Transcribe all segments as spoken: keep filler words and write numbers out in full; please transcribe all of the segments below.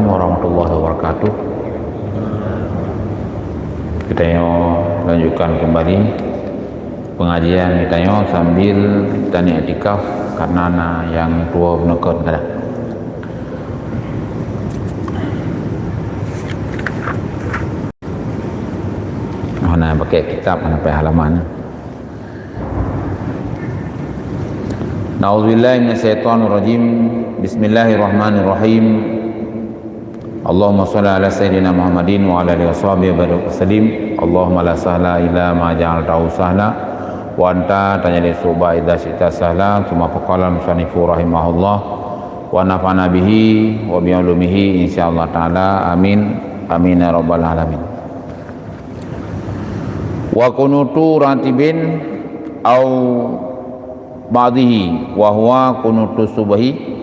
Warahmatullahi wabarakatuh. Kita lanjutkan kembali pengajian kita sambil kita iktikaf karena na yang tua menekan kada. Mana pakai kitab, mana pakai halaman. Na'udzubillahi minasyaitonirrajim. Bismillahirrahmanirrahim. Allahumma shalli ala sayyidina Muhammadin wa ala alihi washabihi wa barik wa sallim. Allahumma la sahla illa ma ja'altahu sahla wa anta taj'alus su'ba idza syi'ta sahla. Tsumma qala musannifu rahimahullah wa nafa'na bihi wa bi ulumihi insyaallah taala. Amin. Amin ya rabbal alamin. Wa qunutu ratibin au ba'dihi wa huwa qunutu subhi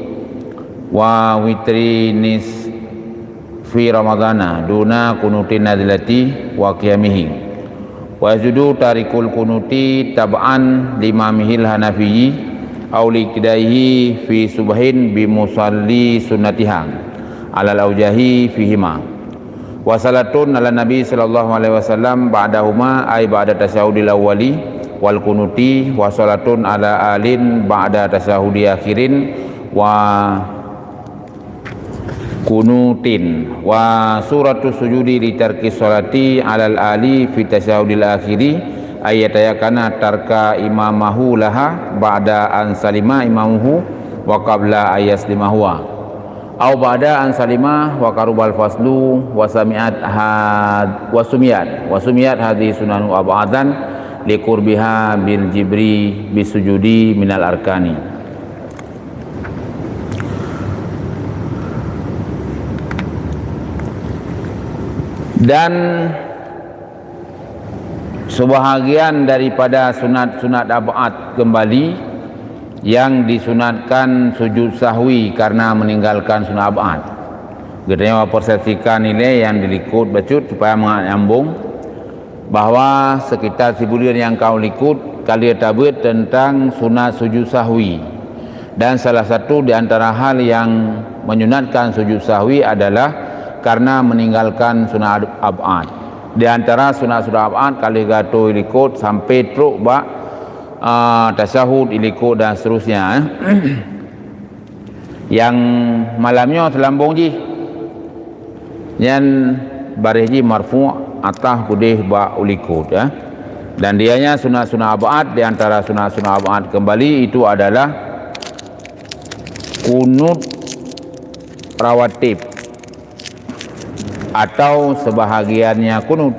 wa witri nisfi ramadhana duna qunutin nazilati wa qiyamihi. Wa yasjudu tarikul qunuti tab'an limamihil hanafiyyi au liqtidaihi fi subhin bi musalli sunnatiha alal aujahi fihima. Wa salatun ala Nabi sallallahu alaihi wasallam ba'dahuma, ay ba'da tasyahudil awwali wal qunuti, wa salatun ala alin ba'da tasyahudi akhirin wa qunutin, wa suratu sujudi li tarki salati alal ali fi tasyahudil akhiri, ay yatayakana tarka imamahu laha ba'da an salima imamuhu wa qabla an yaslima huwa. Au ba'da an salima wa qarubal faslu wa sami'at had-, wa sumiyat, wa sumiyat hadhihi sunanu ab'adan liqurbiha bil jibri bisujudi minal arkani. Dan sebahagian daripada sunat-sunat ab'ad kembali yang disunatkan sujud sahwi karena meninggalkan sunat ab'ad. Geutanyoe persepsikan ilée nyang dilikot bacut supaya meungak nyambong bahwa sekitar sibuleuen nyang ka likot ka lheueh tabeuet teuntang sunat sujud sahwi. Dan salah satu di antara hal yang menyunatkan sujud sahwi adalah karena meninggalkan sunat ab'ad. Di antara sunat-sunat ab'ad ka lheueh geuatô ilikot sampai trok bak ah, tasyahud ilikot dan seterusnya, eh. Yang malam nyoe seulambong jih. Nyan baréh jih marfu' atah keudeh bak ulikot, eh. Dan dianya sunat-sunat ab'ad, di antara sunat-sunat ab'ad kembali itu adalah kunut rawatib atau sebahagiannya kunut.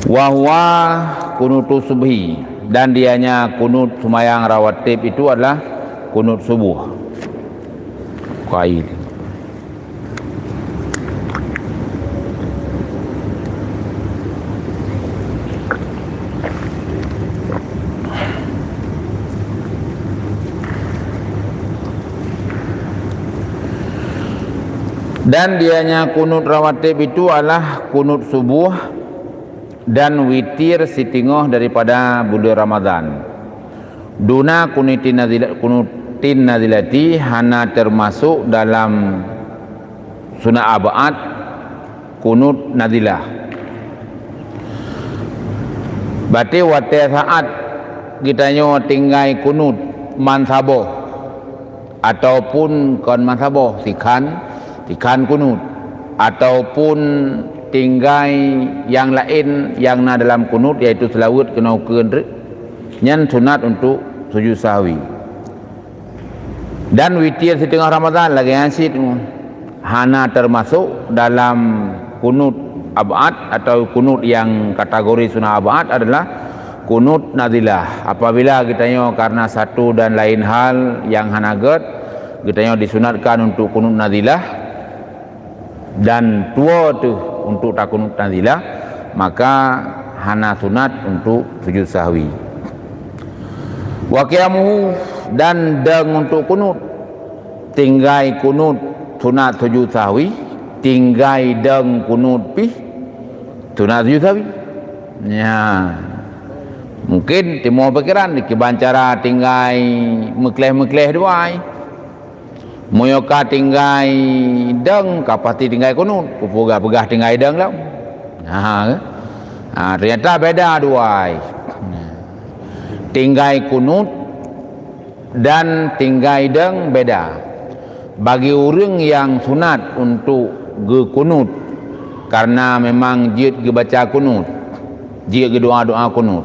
Wa huwa kunutu subhi, dan dianya kunut seumayang rawatib itu adalah kunut subuh. Qail. Dan dianya kunut rawatib itu adalah kunut subuh dan witir siteungoh daripada buleuen Ramadhan. Duna kunutin nazila-, kunutin nazilati hana teumasok dalam sunat ab'ad kunut nazilah. Berarti watée saat geutanyoe tinggai kunut man saboh, ataupun kon man saboh, sikhan, sikhan kunut, ataupun tinggai nyang laén nyang na dalam kunut, yaitu seulaweuet keunoe ukeue, nyan sunat untuk sujud sahwi. Dan witir siteungoh Ramadhan lagée nyan cit, hana teumasok dalam kunut ab'ad atau kunut nyang kategori sunat ab'ad adalah kunut nazilah. Apabila geutanyoe karena satu dan lain hal nyang hana gét, geutanyoe disunatkan untuk kunut nazilah, dan tuwoe teuh untuk takunut nazilah, maka hana sunat untuk sujud sahwi. Wa qiyamuhu, dan dong untuk kunut. Tinggai kunut sunat sujud sahwi, tinggai dong kunut pih sunat sujud sahwi. Nya. Mungkin timbul pikiran, kiban cara tinggai meukleh-meukleh dua ai. Meunyoe ka tinggai deung, ka pasti tinggai kunut. Kupeugah-peugah tinggai deung lom. Ha, ha, ternyata beda dua ai. Tinggai kunut dan tinggai deung beda. Bagi ureuëng nyang sunat untuk geukunut, karena memang jeuet geubaca kunut, jeuet geudoa-doa kunut,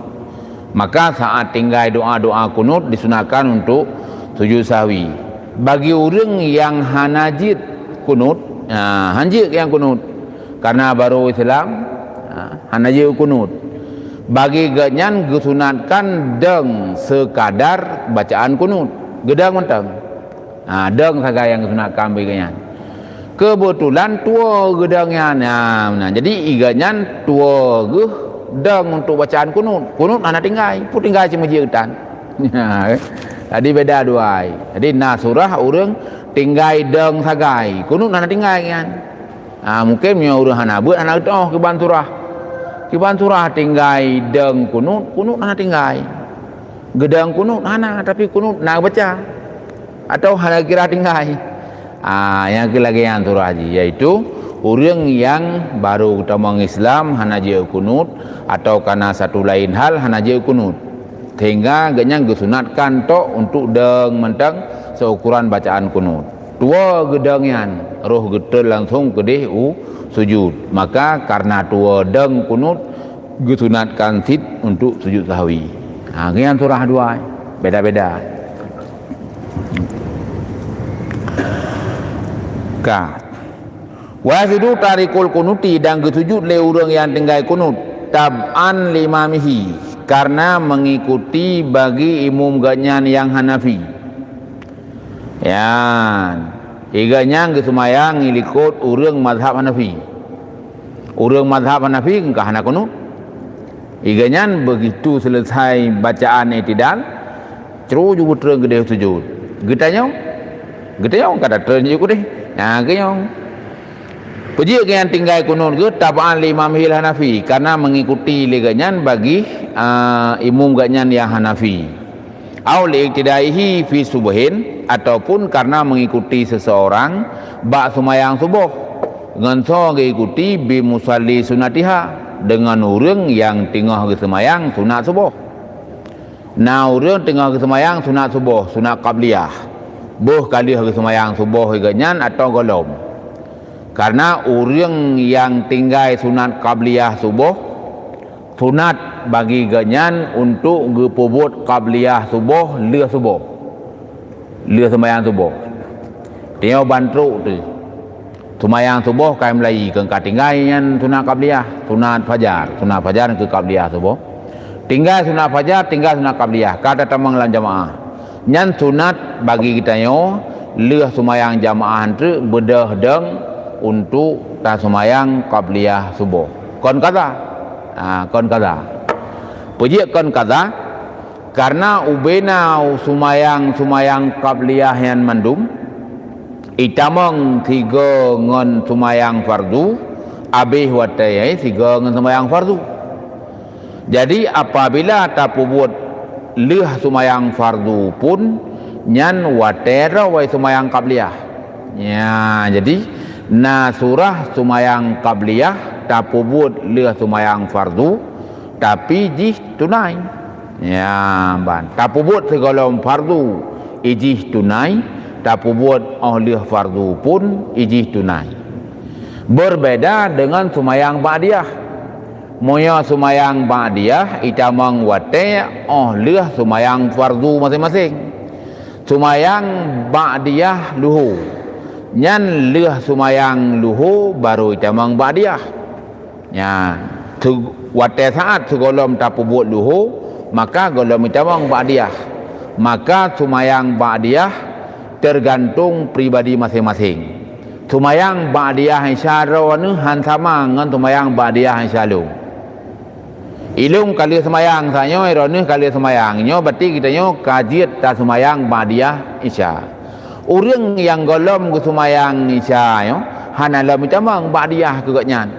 maka saat tinggai doa-doa kunut disunatkan untuk sujud sahwi. Bagi ureuëng nyang hana jeuet kunut, ha, hana jeuet nyang kunut, karena baru Islam, ha, hana jeuet kunut. Bagi geuhnyan geusunatkan deung sekadar bacaan kunut, geudeung mantong. Ha, deung sagai nyang geusunatkan bagi geuhnyan. Keubeutulan tuwoe geudeung nyan. Ha, meunan. Jadi, i geuhnyan tuwoe geuh deung untuk bacaan kunut. Kunut hana tinggai, peue tinggai cuma jeuet tan. Jadi beda dua ai. Jadi na surah ureuëng tinggai deung sagai, kunut hana tinggai nyan. Ha, mungkin meunyoe ureuëng hana beuet, hana geutu'oh kiban surah. Kiban surah tinggai deung kunut, kunut hana tinggai. Geudeung kunut hana, tapi kunut na baca. Atau hana kira tinggai. Ha, nyang keu lagée nyan surah jih, yaitu ureuëng nyang baru geutamong Islam hana jeuet kunut, atau karena satu lain hal hana jeuet kunut. Sehingga geuhnyan geusunatkan tok untuk deung mantong seukuran bacaan kunut. Tuwoe geudeung nyan, roh geutrön langsung keudeh u sujud. Maka karena tuwoe deung kunut, geusunatkan cit untuk sujud sahwi. Ha, nyan surah dua, beda-beda. Ka. Wa yasjudu tarikul kunuti, dan geusujud lé ureuëng nyang tinggai kunut, tab'an li imamihi, karena mengikuti bagi imum geuhnyan nyang Hanafi. Nyan, i geuhnyan geuseumayang likot ureuëng mazhab Hanafi. Ureuëng mazhab Hanafi ka hana kunut. I geuhnyan begitu selesai bacaan i'tidal, cru ju geutrön keudeh sujud. Geutanyong, geutanyong ka tatrön ju keudeh. Nah, geunyong. Peue jeuet geuhnyan tinggai kunut geuh tab'an li imamihil Hanafi, karena mengikuti lé geuhnyan bagi, ah, imum geuhnyan nyang Hanafi. Au liiqtidaihi fi subhin, ataupun karena mengikuti seseorang bak seumayang suboh, ngon soe geuikuti, bi musalli sunatiha, deungon ureuëng nyang teungoh geuseumayang sunat suboh. Na ureuëng teungoh geuseumayang sunat suboh, sunat qabliyah, boh ka lheueh geuseumayang suboh i geuhnyan atau gohlom. Karena ureuëng nyang tinggai sunat qabliyah suboh, sunat bagi geuhnyan untuk geupeubuet qabliyah suboh lheueh suboh, lheueh seumayang suboh. Teungoh ban trok teuh, seumayang suboh ka mulai, keu ka tinggai nyan sunat qabliyah, sunat fajar, sunat fajar keu qabliyah suboh. Tinggai sunat fajar, tinggai sunat qabliyah, ka tatamong lam jamaah. Nyan sunat bagi geutanyoe lheueh seumayang jamaah treuk beudôh deung untuk taseumayang qabliyah suboh. Kon kaza. Ha, kon kaza. Peue jeuet kon kaza? Karena ubena seumayang-seumayang qabliyah nyan mandum, itamong sigoe ngon seumayang fardu, abéh watée sigoe ngon seumayang fardu. Jadi, apabila tapeubuet lheueh seumayang fardu pun, nyan watée droe seumayang qabliyah. Nya, jadi, na surah seumayang qabliyah tapeubuet lheueh seumayang fardu, tapi jih tunai. Nya, ban. Tapeubuet sigohlom fardu, i jih tunai, tapeubuet óh lheueh fardu pun, i jih tunai. Berbeda dengan seumayang ba'diyah. Meunyoe seumayang ba'diyah itamong watée óh lheueh seumayang fardu maséng-maséng. Seumayang ba'diyah luho, nyan lheueh seumayang luho barô itamong ba'diyah. Nyan, seu-, watée saát sigohlom tapeubuet luho, maka gohlom itamong ba'diyah. Maka seumayang ba'diyah teugantung pribadi maséng-maséng. Seumayang ba'diyah Isya droeneuh hán sama ngon seumayang ba'diyah Isya lôn. Ilôn ka lheueh seumayang, tanyoe droeneuh ka lheueh seumayang. Nyoe berarti geutanyoe ka jeuet taseumayang ba'diyah Isya. Ureuëng nyang gohlom geuseumayang Isya nyoe hana lom itamong ba'diyah keu gobnyan.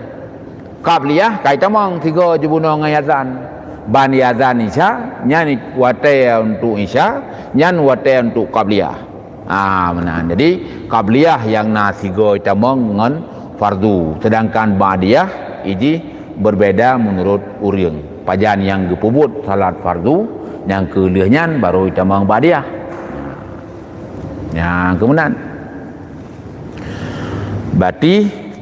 Qabliyah ka itamong sigoe jibunoe ngon azan. Ban azan Isya, nyan watée untuk Isya, nyan watée untuk qabliyah. Ah, meunan. Jadi, qabliyah nyang na sigoe tamong ngon fardu, sedangkan ba'diyah iji berbeda menurut ureuëng. Pajan nyang geupeubuet salat fardu, nyang keu lheueh nyan baru itamong ba'diyah. Nyang keu meunan. Berarti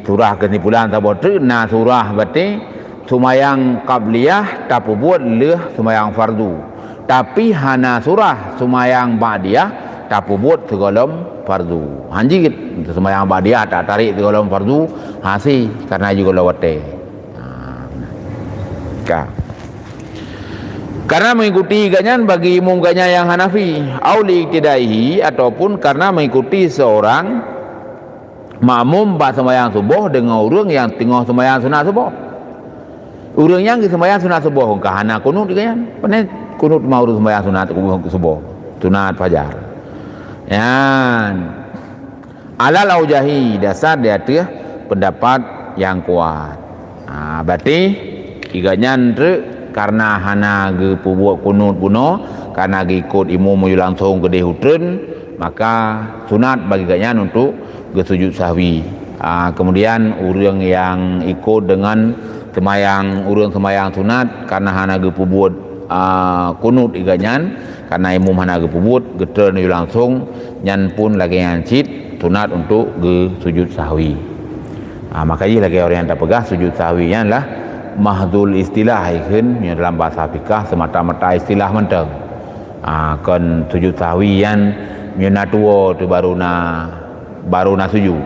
surah keusimpulan saboh treuk na surah berarti sumayang qabliyah tapeubuet lheueh sumayang fardu. Tapi hana surah sumayang ba'diyah tapeubuet sigohlom fardu. Hanjeuet sumayang ba'diyah tak tarék sigohlom fardu hase karena jigohlom watée. Ha, ka. Karena mengikuti gobnyan bagi imum gobnyan nyang Hanafi, au li iktidaihi, ataupun karena mengikuti seorang makmum bak sembahyang suboh deungon ureuëng nyang teungoh sembahyang sunat suboh. Ureuëng nyang geusembahyang sunat suboh ka hana kunut gobnyan. Pane kunut ma ureuëng sembahyang sunat suboh, sunat fajar. Nyan alal aujahi, dasar di ateueh pendapat nyang kuat. Ha, berarti gobnyan treuk karena hana geupeubuet kunut bunoe, karena geuikot imum meunyoe langsong keudeh uteuen, maka sunat bagi gobnyan untuk geusujud sahwi. Ha, kemudian ureuëng nyang ikot deungon seumayang, ureuëng seumayang sunat karena hana geupeubuet, ha, kunut gobnyan, karena imum hana geupeubuet, geutreun meunyoe langsong, nyan pun lagée nyan cit sunat untuk geusujud sahwi. Ha, maka jih lagée ureuëng nyang tapeugah sujud sahwi nyan lah mahdul istilah, ikheun meunyoe dalam bahasa fikah semata-mata istilah mantong. Ha, kon sujud sahwi nyan meunyoe na tuwoe tu baru na, baru na sujud.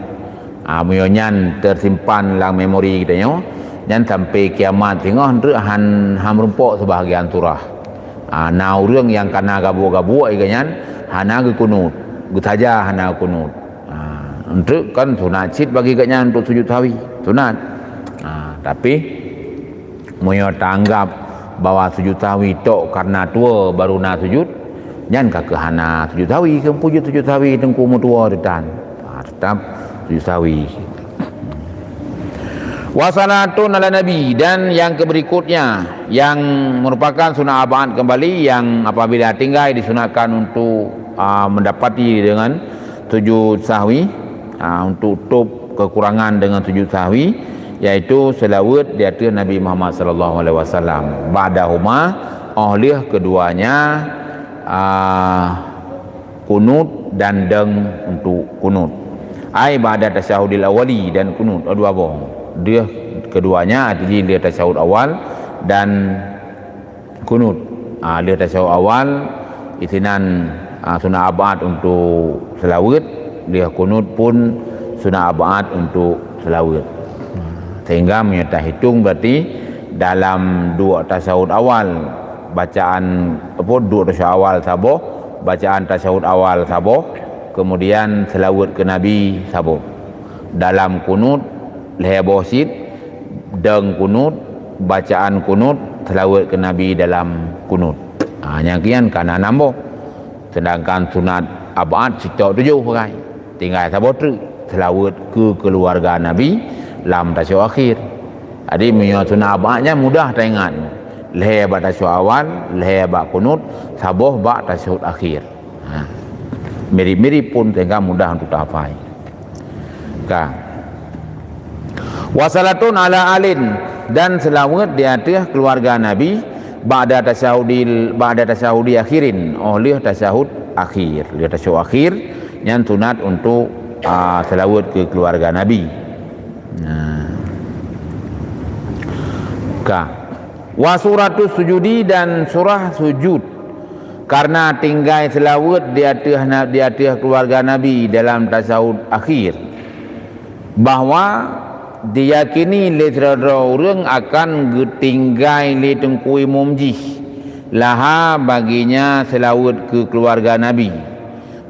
Ha, meunyoe nyan teusimpan lam memori geutanyoe, nyan sampai kiamat singoh treuk han, han meurumpok seubahagian surah. Ha, na ureuëng nyang kana gabuek-gabuek gobnyan hana geukunut, geusaja hana geukunut. Ha, treuk kan sunat cit bagi gobnyan untuk sujud sahwi, sunat. Ha, tapi meunyoe taanggap bahwa sujud sahwi tok karena tuwoe baru na sujud, nyan ka keuh hana sujud sahwi, keuh peujeuet sujud sahwi teungku meutuwoe ditan. Ha, tetap sujud sahwi. Wasalatun ala nabi, dan yang keberikutnya yang merupakan sunat ab'ad kembali yang apabila tinggai disunatkan untuk, ah, mendapati dengan sujud sahwi, ah, untuk top kekurangan dengan sujud sahwi, yaitu selawat di ateueh Nabi Muhammad sallallahu alaihi wasallam. Ba'dahuma, oh lheueh keduanya, ah, kunut dan deng untuk kunut. Ai ba'da tasyahudil awali dan kunut, oh, dua boh. Deuh keduanya arti jih lheueh tasyahud awal dan kunut. Ah, lheueh tasyahud awal isinan, ah, sunat ab'ad untuk selawat, lheueh kunut pun sunat ab'ad untuk selawat. Sehingga meunyoe tahitung berarti dalam dua tasyahud awal bacaan, apa, dua tasyahud awal saboh, bacaan tasyahud awal saboh, kemudian selawat ke Nabi saboh. Dalam kunut lhée boh cit, deng kunut, bacaan kunut, selawat ke Nabi dalam kunut. Ha, nyang kian kana nam boh. Sedangkan sunat ab'ad sitok tujoh pakai. Tinggai saboh treuk, selawat ke keluarga Nabi lam tasyahud akhir. Jadi meunyoe sunat ab'ad nyan mudah taingat. Lhée bak tasyahud awal, lhée bak kunut, saboh bak tasyahud akhir. Ha. Mirip-mirip pun sehingga mudah untuk tahafai. Ka. Wasalatun ala alin, dan selawat di ateueh keluarga Nabi ba'da tasyahudil, ba'da tasyahudi akhirin, oh lheueh tasyahud akhir. Lheueh tasyahud akhir nyan sunat untuk, ah, selawat ke keluarga Nabi. Nah. Ka. Wa suratus sujudi, dan surah sujud. Karena tinggai selawat di ateueh na-, di ateueh keluarga Nabi dalam tasyahud akhir, bahwa diyakini lé sidroe-droe ureuëng akan geutinggai lé teungku imum jih, laha baginya selawat keu keuluwarga Nabi.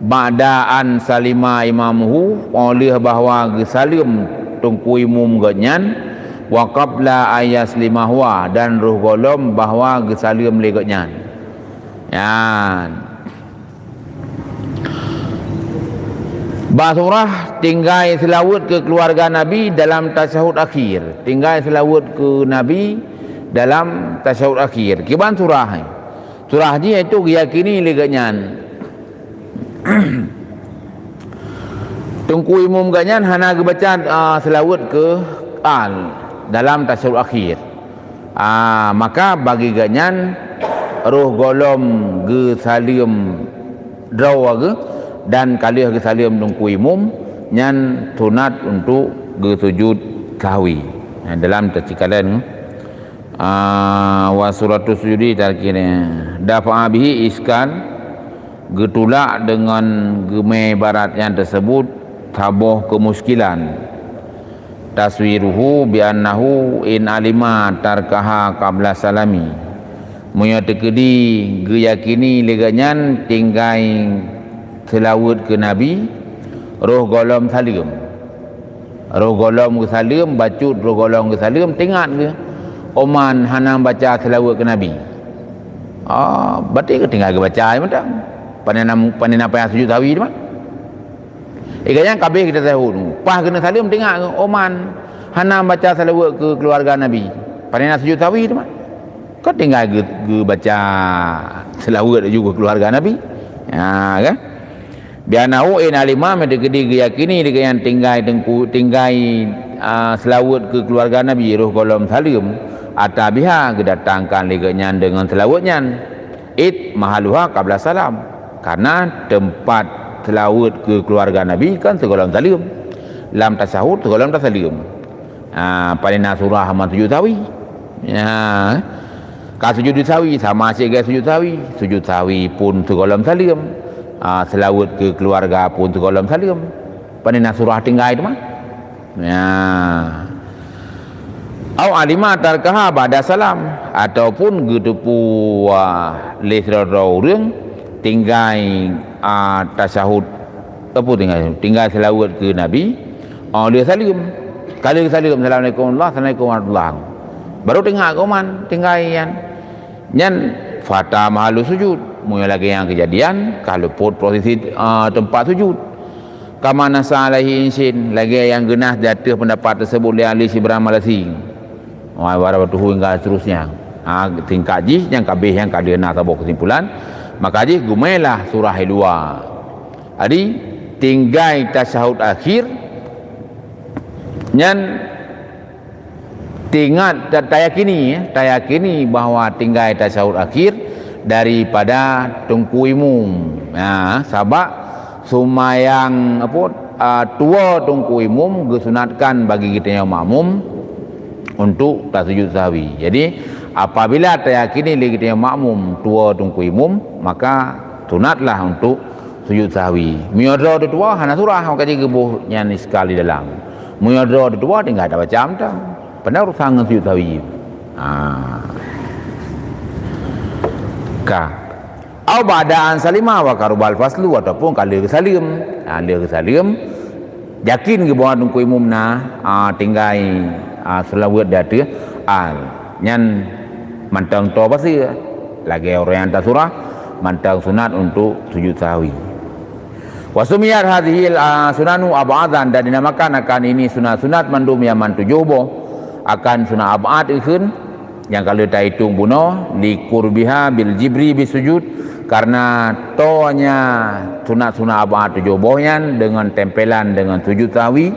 Ba'da an salima imamuhu, óh lheueh bahwa geusaleuem teungku imum gobnyan, wa qabla an yaslima huwa, dan roh gohlom bahwa geusaleuem lé gobnyan. Nyan. Bak surah tinggai seulaweuet keu keuluwarga Nabi dalam tasyahud akhir. Tinggai seulaweuet keu Nabi dalam tasyahud akhir. Kiban surah? Surah jih yaitu geuyakini lé gobnyan. Teungku imum geuh nyan hana geubaca, ah, seulaweuet keu al dalam tasyahud akhir. Ah, maka bagi geuh nyan roh gohlom geusaleuem droe geuh dan ka lheueh geusaleuem teungku imum, nyan sunat untuk geusujud sahwi. Nah, dalam tacikalan, ah, wa suratus sujudi tarkina dafa'a bihi iskal, geutulak deungon geumé ibarat nyang teuseubut saboh keumuskilan. Taswiruhu bi annahu in alima tarkaha qabla salami. Meunyoe teukeudi geuyakini lé geuh nyan tinggai seulaweuet keu Nabi, roh gohlom saleuem. Roh gohlom geusaleuem, bacut roh gohlom geusaleuem, teuingat geuh, "Oman hana baca seulaweuet keu Nabi." Ah, berarti geuh tinggai geubaca mantong. Pane na, pane na payah sujud sahwi teuma. Iga nyang ka abéh geutasahut, paih keuneuk saleuem teuingat, "Oman hana baca seulaweuet keu keuluwarga Nabi." Pane na sujud sahwi teuma. Ka tinggai geu-, geubaca seulaweuet laju keu keuluwarga Nabi. Ha, kan? Bi annahu in alima, meunyoe teukeudi geuyakini lé geuh nyan tinggai teungku, tinggai, ah, seulaweuet keu keuluwarga Nabi roh gohlom saleuem, ata biha, geudatangkan lé geuh nyan deungon seulaweuet nyan. Id mahalluha qabla salam. Karena teumpat seulaweuet keu keuluwarga Nabi kan sigohlom saleuem. Lam tasyahud sigohlom tasaleuem. Ha, pane na surah hana sujud sahwi. Ya. Ka sujud sahwi sama cit lagèe sujud sahwi. Sujud sahwi pun sigohlom saleuem. Ha, seulaweuet keu keuluwarga pun sigohlom saleuem. Pane na surah tinggai teuma. Ya. Au alima tarkaha ba'da salam, ataupun geuteupeue lé sidroe-droe ureueng tinggai, a, tasyahud, apa tinggai, tinggai seulaweuet keu Nabi, oh, lheueh saleuem. Ka lheueh saleuem, "Assalamualaikum warahmatullah, assalamualaikum warahmatullah." Baru teuingat keu Oman tinggai nyan. Nyan fata mahallu sujud. Meunyoe lagèe nyan keujadian, ka luput posisi, a, teumpat sujud. Kama nassa alaihi Insin, lagèe nyang geunas di ateueh peundapat teuseubut lé Ali Syibran Malasi. Wa warabatuhu hingga seterusnya. Ha, tingkat jih nyang ka abéh nyang ka lheueh na saboh keusimpulan, maka jih geumailah surah i luwa. Jadi, tinggai tasyahud akhir nyan Teuingat, ta-, tayakini, ya, tayakini bahwa tinggai tasyahud akhir daripada teungku imum. Ya, sabab seumayang, apa, a, tuwoe teungku imum geusunatkan bagi geutanyoe makmum untuk tasujud sahwi. Jadi, apabila tayakini lé geutanyoe makmum tuwoe teungku imum, maka sunatlah untuk sujud sahwi. Meunyoe droe teutuwoe hana surah, maka jih geuboh nyan iskal di dalam. Meunyoe droe teutuwoe tinggai tabaca mantong. Padahai urusan ngon sujud sahwi. Ha. Ka. Au ba'da an salima wa karubal faslu, ataupun ka lheueh geusaleuem. Ha, lheueh geusaleuem, yakin geuboh teungku imum na, ha, tinggai, ha, seulaweuet di ateueh al. Nyan mantong toe paseue. Lagèe ureueng nyang tasurah, mantong sunat untuk sujud sahwi. Wa sumiyat hadhil, a, sunanu ab'adan, dan dinamakan akan ini sunat-sunat mandum nyang man tujoh boh, akan sunat ab'ad ikheun, nyang ka lheueh taitong bunoe, li qurbiha bil jibri bis sujud, karena tonya sunat-sunat ab'ad tujoh boh nyan deungon tempelan deungon sujud sahwi,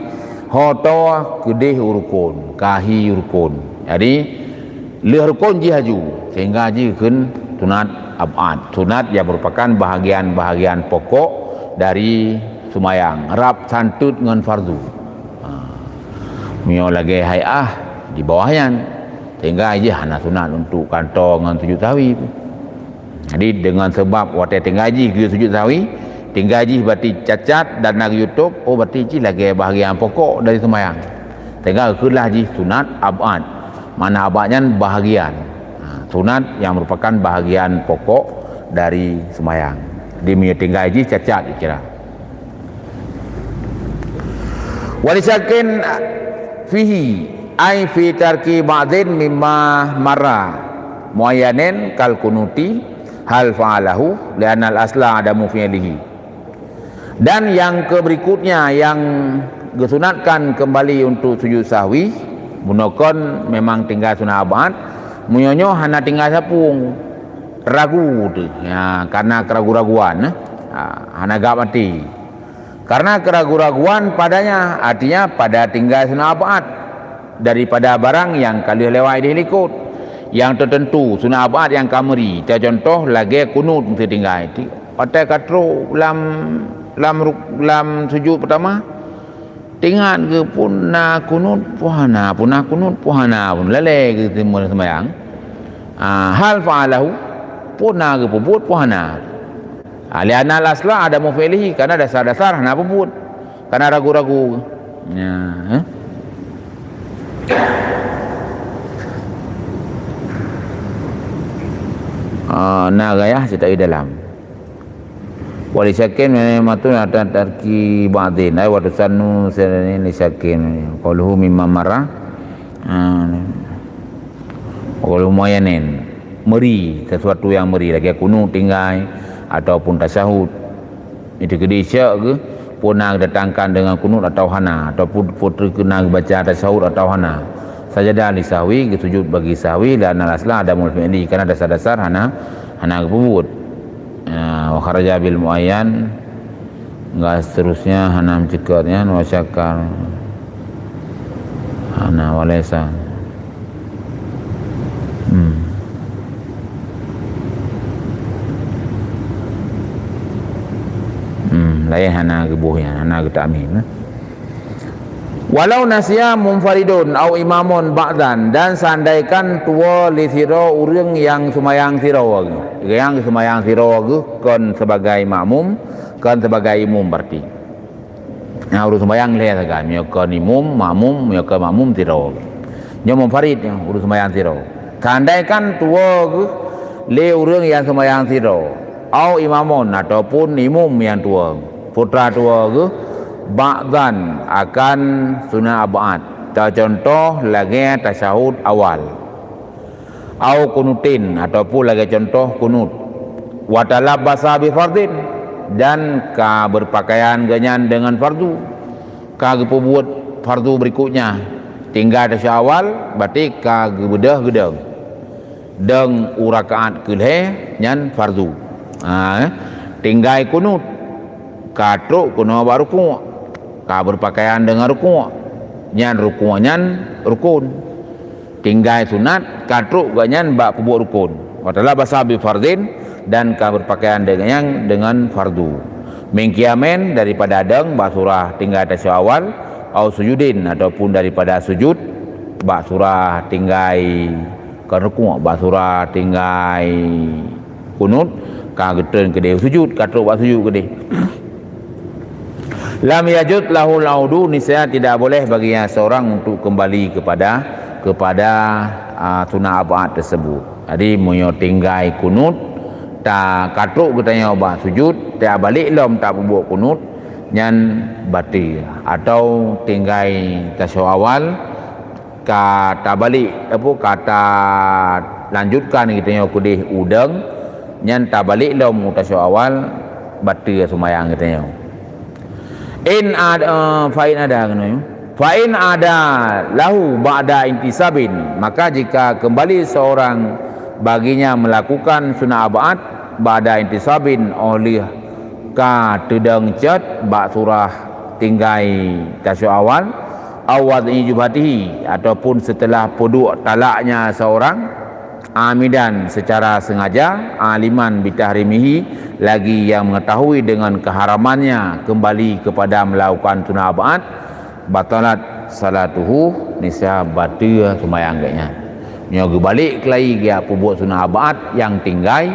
ho toe keudeh u rukon, ka hi u rukon. Jadi, lheueh rukon jih laju, sehingga jih kheun sunat ab'ad. Sunat nyang merupakan bahagian-bahagian pokok dari seumayang, rab santeut ngon fardu. Ha. Meunyoe lagèe hai'ah di bawah nyan, sehingga jih hana sunat untuk kanto ngon sujud sahwi. Jadi, deungon sabab watèe tinggai jih geusujud sahwi, tinggai jih berarti cacat dan na geuyue tôb, oh, berarti jih lagèe bahagian pokok dari seumayang. Sehingga geukheun lah jih sunat ab'ad. Makna ab'ad nyan bahagian. Ha, sunat nyang merupakan bahagian pokok dari seumayang. Jadi, meunyoe tinggai jih cacat dikira. Wa li syakkin fihi, ai fi tarki ba'dhin mimma marra muayyanan kal qunuti, hal fa'alahu, li'annal asla adamu fi'lihi. Dan nyang keu berikutnya nyang geusunatkan keumbali untuk sujud sahwi, bunoe kon memang tinggai sunat ab'ad, meunyoe nyoe hana tinggai sapung, ragu teuh, ya, karena keragu-raguan, eh, ha, hana gap maté. Karena keraguan-raguan padanya, artinya pada tinggai sunat ab'ad daripada barang nyang ka lheueh lewat idéh likot. Nyang teuteuntu sunat ab'ad nyang ka meuri, teucontoh lagée kunut meuseutinggai. Ti-, watée ka trok lam, lam ruk-, lam sujut peutama, tingat geuh pun na kunut, pun hana, pun na kunut, pun hana, pun lalée geuh teuma seumayang. Ah, hal fa'alahu, pun na geupeubuet, pun hana. Ah, li'anna al-asla adamu fi'lihi, karena dasar-dasar hana peubuet, karena ragu-ragu. Ya, eh? Ah, na gaya cerita di dalam. Wa li syakkin matun ata tarki ba'din, ai wa tusannu sirani li syakkin. Qaluhu mimma marra. Ah, Wa lumayanen meuri, sesuatu nyang meuri, lagée kunut tinggai ataupun tasyahud. Itu keudeh syek geuh, pun na geudatangkan deungon kunut atau hana, ataupun putri keu na geubaca tasyahud atau hana. Sajadah li sahwi, geusujud bagi sahwi, dan al-asla adamul fi'li, karena dasar-dasar hana, hana geupeubuet. Ah, wa kharaja bil muayyan, enggak seterusnya hana meuceukat nyan, wa syakar. Hana, wa laisa. Hmm. Hmm, laén hana geuboh nyan, hana geutakmim, eh. Walau nasiya munfaridun au imamun ba'dan, dan seandaikan tuwoe lé sidroe ureuëng nyang seumayang sidroe geuh, nyang seumayang sidroe geuh kon sebagai makmum, kon sebagai imum berarti. Nah, ureuëng seumayang lhée sagai, meunyoe kon imum, makmum, meunyoe kon makmum sidroe. Nyoe munfarid nyoe, ureuëng seumayang sidroe. Seandaikan tuwoe geuh lé ureuëng nyang seumayang sidroe, au imamun ataupun imum nyang tuwoe, putra tuwoe geuh, ba'dan akan sunat ab'ad, teucontoh lagée tasyahud awal. Au kunutin, ataupun lagée contoh kunut. Wa talabbasa bi fardin, dan ka berpakaian geuhnyan deungon fardu. Ka geupeubuet fardu berikutnya. Tinggai tasyahud awal, berarti ka geubeudôh geudeung. Deung u rakaat keu lhée nyan fardu. Ha, eh. Tinggai kunut, ka trok keunoe bak rukuk. Ka berpakaian deungon rukuk. Nyan rukuk nyan rukun. Tinggai sunat, ka trok geuhnyan bak peubuet rukun. Wa talabbasa bi fardin, dan ka berpakaian deungon, deungon fardu. Min qiyamin, daripada deung bak surah tinggai tasyahud awal, au sujudin, ataupun daripada sujud bak surah tinggai, kon rukuk, bak surah tinggai kunut, ka geutreun keudeh sujud, ka trok bak sujud keudeh. Lam yajuz lahul audu, niscaya tidak boleh baginya seorang untuk kembali kepada, kepada, ah, sunat ab'ad tersebut. Jadi, meunyoe tinggai kunut, ta-, ka trok geutanyoe bak sujud, tabalek lom tapeubuet kunut, nyan batil. Atau tinggai tasyahud awal, ka tabalek, apa, ka talanjutkan geutanyoe keudeh u deung, nyan tabalek lom u tasyahud awal, batil seumayang geutanyoe. In ad-, eh, fa in ada keunoe. Fa in ada lahu ba'da intisabin, maka jika kembali seorang baginya melakukan sunat ab'ad ba'da intisabin, oleh ka teudeung cot bak surah tinggai tasyahud awal, au wad'i jubhatihi, ataupun setelah peuduek talaknya seorang, amidan, secara sengaja, aliman bitahrimihi, lagi yang mengetahui dengan keharamannya kembali kepada melakukan sunat ab'ad, batalat salatuhu, niscaya batil seumayang geuhnyan. Nyoe geubalek keulai geupeubuet sunat ab'ad nyang tinggai,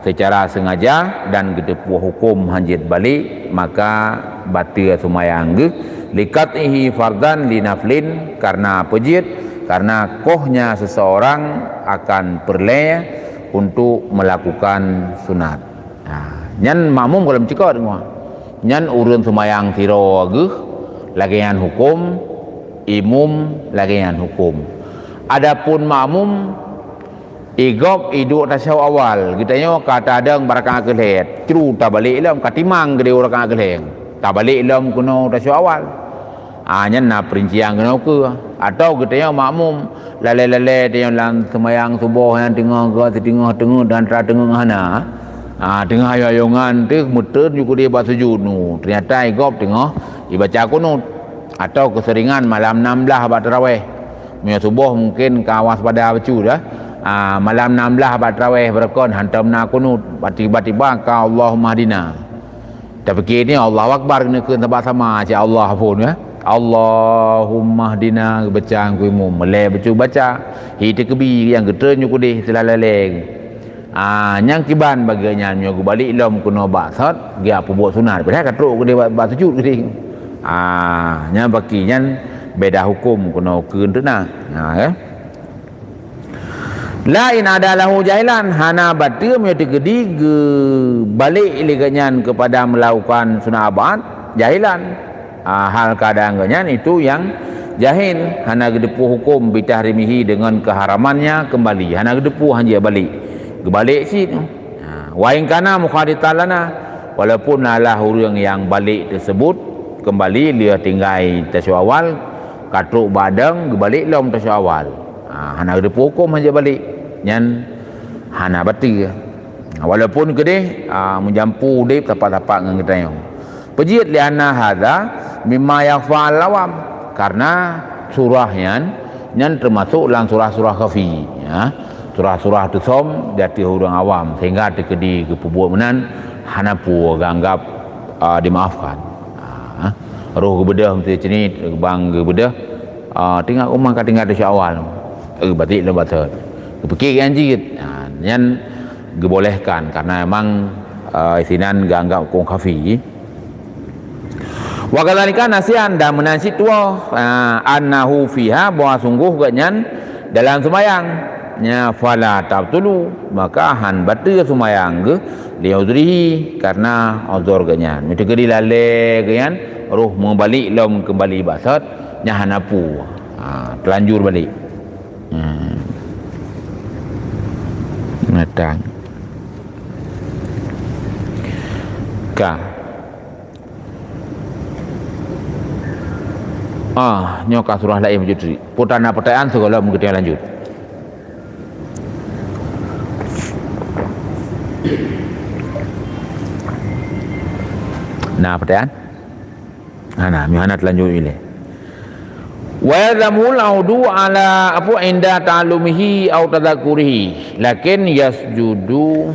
secara sengaja dan geuteupeue huköm hanjeuet balek, maka batil seumayang geuh, liqat'ihi fardhan li naflin, karena peujeuet, karena kohnya seseorang akan peureulée untuk melakukan sunat. Ha, nyan makmum gohlom cukop deungoe. Nyan ureuëng seumayang sidroe geuh lagée nyan huköm, imum lagée nyan huköm. Adapun makmum, igob iduek tasyahud awal, geutanyoe ka tadeung bak rakaat keu lhée, cru tabalek lom, ka timang geudeh u rakaat keu lhée, tabalek lom keunoe tasyahud awal. Ah, nyan na peurincian keunoe keue. Atawa geutanyoe makmum, lalée-lalée tanyoe lam seumayang suboh nyang teungoh geuh, siteungoh teungeut dan tra teungeut hana. Ah, teungoh ayong-ayongan teuh meuteun ju keudeh bak sujud nu, teunyata i gob teungoh ibaca kunut. Atau keuseuringan malam nam blah bak taraweh. Meunyoe suboh mungken ka waspada bacut dah. Ah, malam nam blah bak taraweh beureukan hantom na kunut, tiba-tiba ka Allahummahdina. Tapike ni Allahu Akbar keuneukheun sabab sama cit Allah phon, ya. Allahummahdina geubaca ngon imum, meulée bacut baca. Hi takbir nyang geutreun ju keudeh seulalai lée. Ah, nyang kiban bagi nyan meunyoe geubalek lom keunoe bak sot, geupeubuet sunat. Padahai ka trok keudeh bak, bak sujud keudeh. Ah, nyan baki nyan beda huköm keunoe keu teuna. Ha, ya. La in ada lahu jahilan, hana bateue meunyoe teukeudi geubalek lé geuh nyan keupada meulakukan sunat ab'ad, jahilan. Ah, hal keuadaan geuh nyan itu nyang jahil, hana geuteupeue huköm bitahrimihi deungon keuharamannya keumbali, hana geuteupeue hanjeuet balek. Geubalek cit. Ah, wa in kana mukhalitan lana, walaupun alah ureuëng nyang balek teuseubut keumbali lheueh tinggai tasyok awal, ka trok bak dong geubalek lom tasyok awal. Ah, hana geuteupeue huköm hanjeuet balek. Nyan hana bateue. Walaupun keudeh, ah, meujampu udeb sapat-sapat ngon geutanyoe. Peujeuet li'anna hadza mimma yakhfa 'alal awam, karena surah nyan, nyan teumasok lam surah-surah khafi, ya. Surah-surah teusöm di ateueh ureuëng awam, sehingga teukeudi geupeubuet meunan hana peue geuanggap, ah, dimaafkan. Ah, roh geubeudôh meusti ceunit, bang geubeudôh, ah, tinggai u ma ka tinggai tasyok awal. Eh, batik lom batat. Geupike nyang jeuet. Ah, nyan geubolehkan karena memang, ah, sinan geuanggap huköm khafi. Wa kadzalika nasiyan, dan meunan cit tuwoe, ah, annahu fiha, bahwa sungguh geuh nyan dalam seumayang. Nya, fala tabtulu, maka han bateue seumayang geuh, li uzrihi, karena uzur geuh nyan. Meunyoe teukeudi lalée geuh nyan, roh meubalek lom keumbali bak sot, nyan hana peue. Ha, teulanjur balek. Hmm. Ngatang. Ka. Ah, nyoe ka surah laén bacut. Peue na peutanyaan sigohlom geutanyoe lanjut. Na peutanyaan? Hana, meuhana teulanjut ilée. Wa yalzamul audu ala, apa, inda ta'allumihi au tadzakurihi. Lakin yasjudu.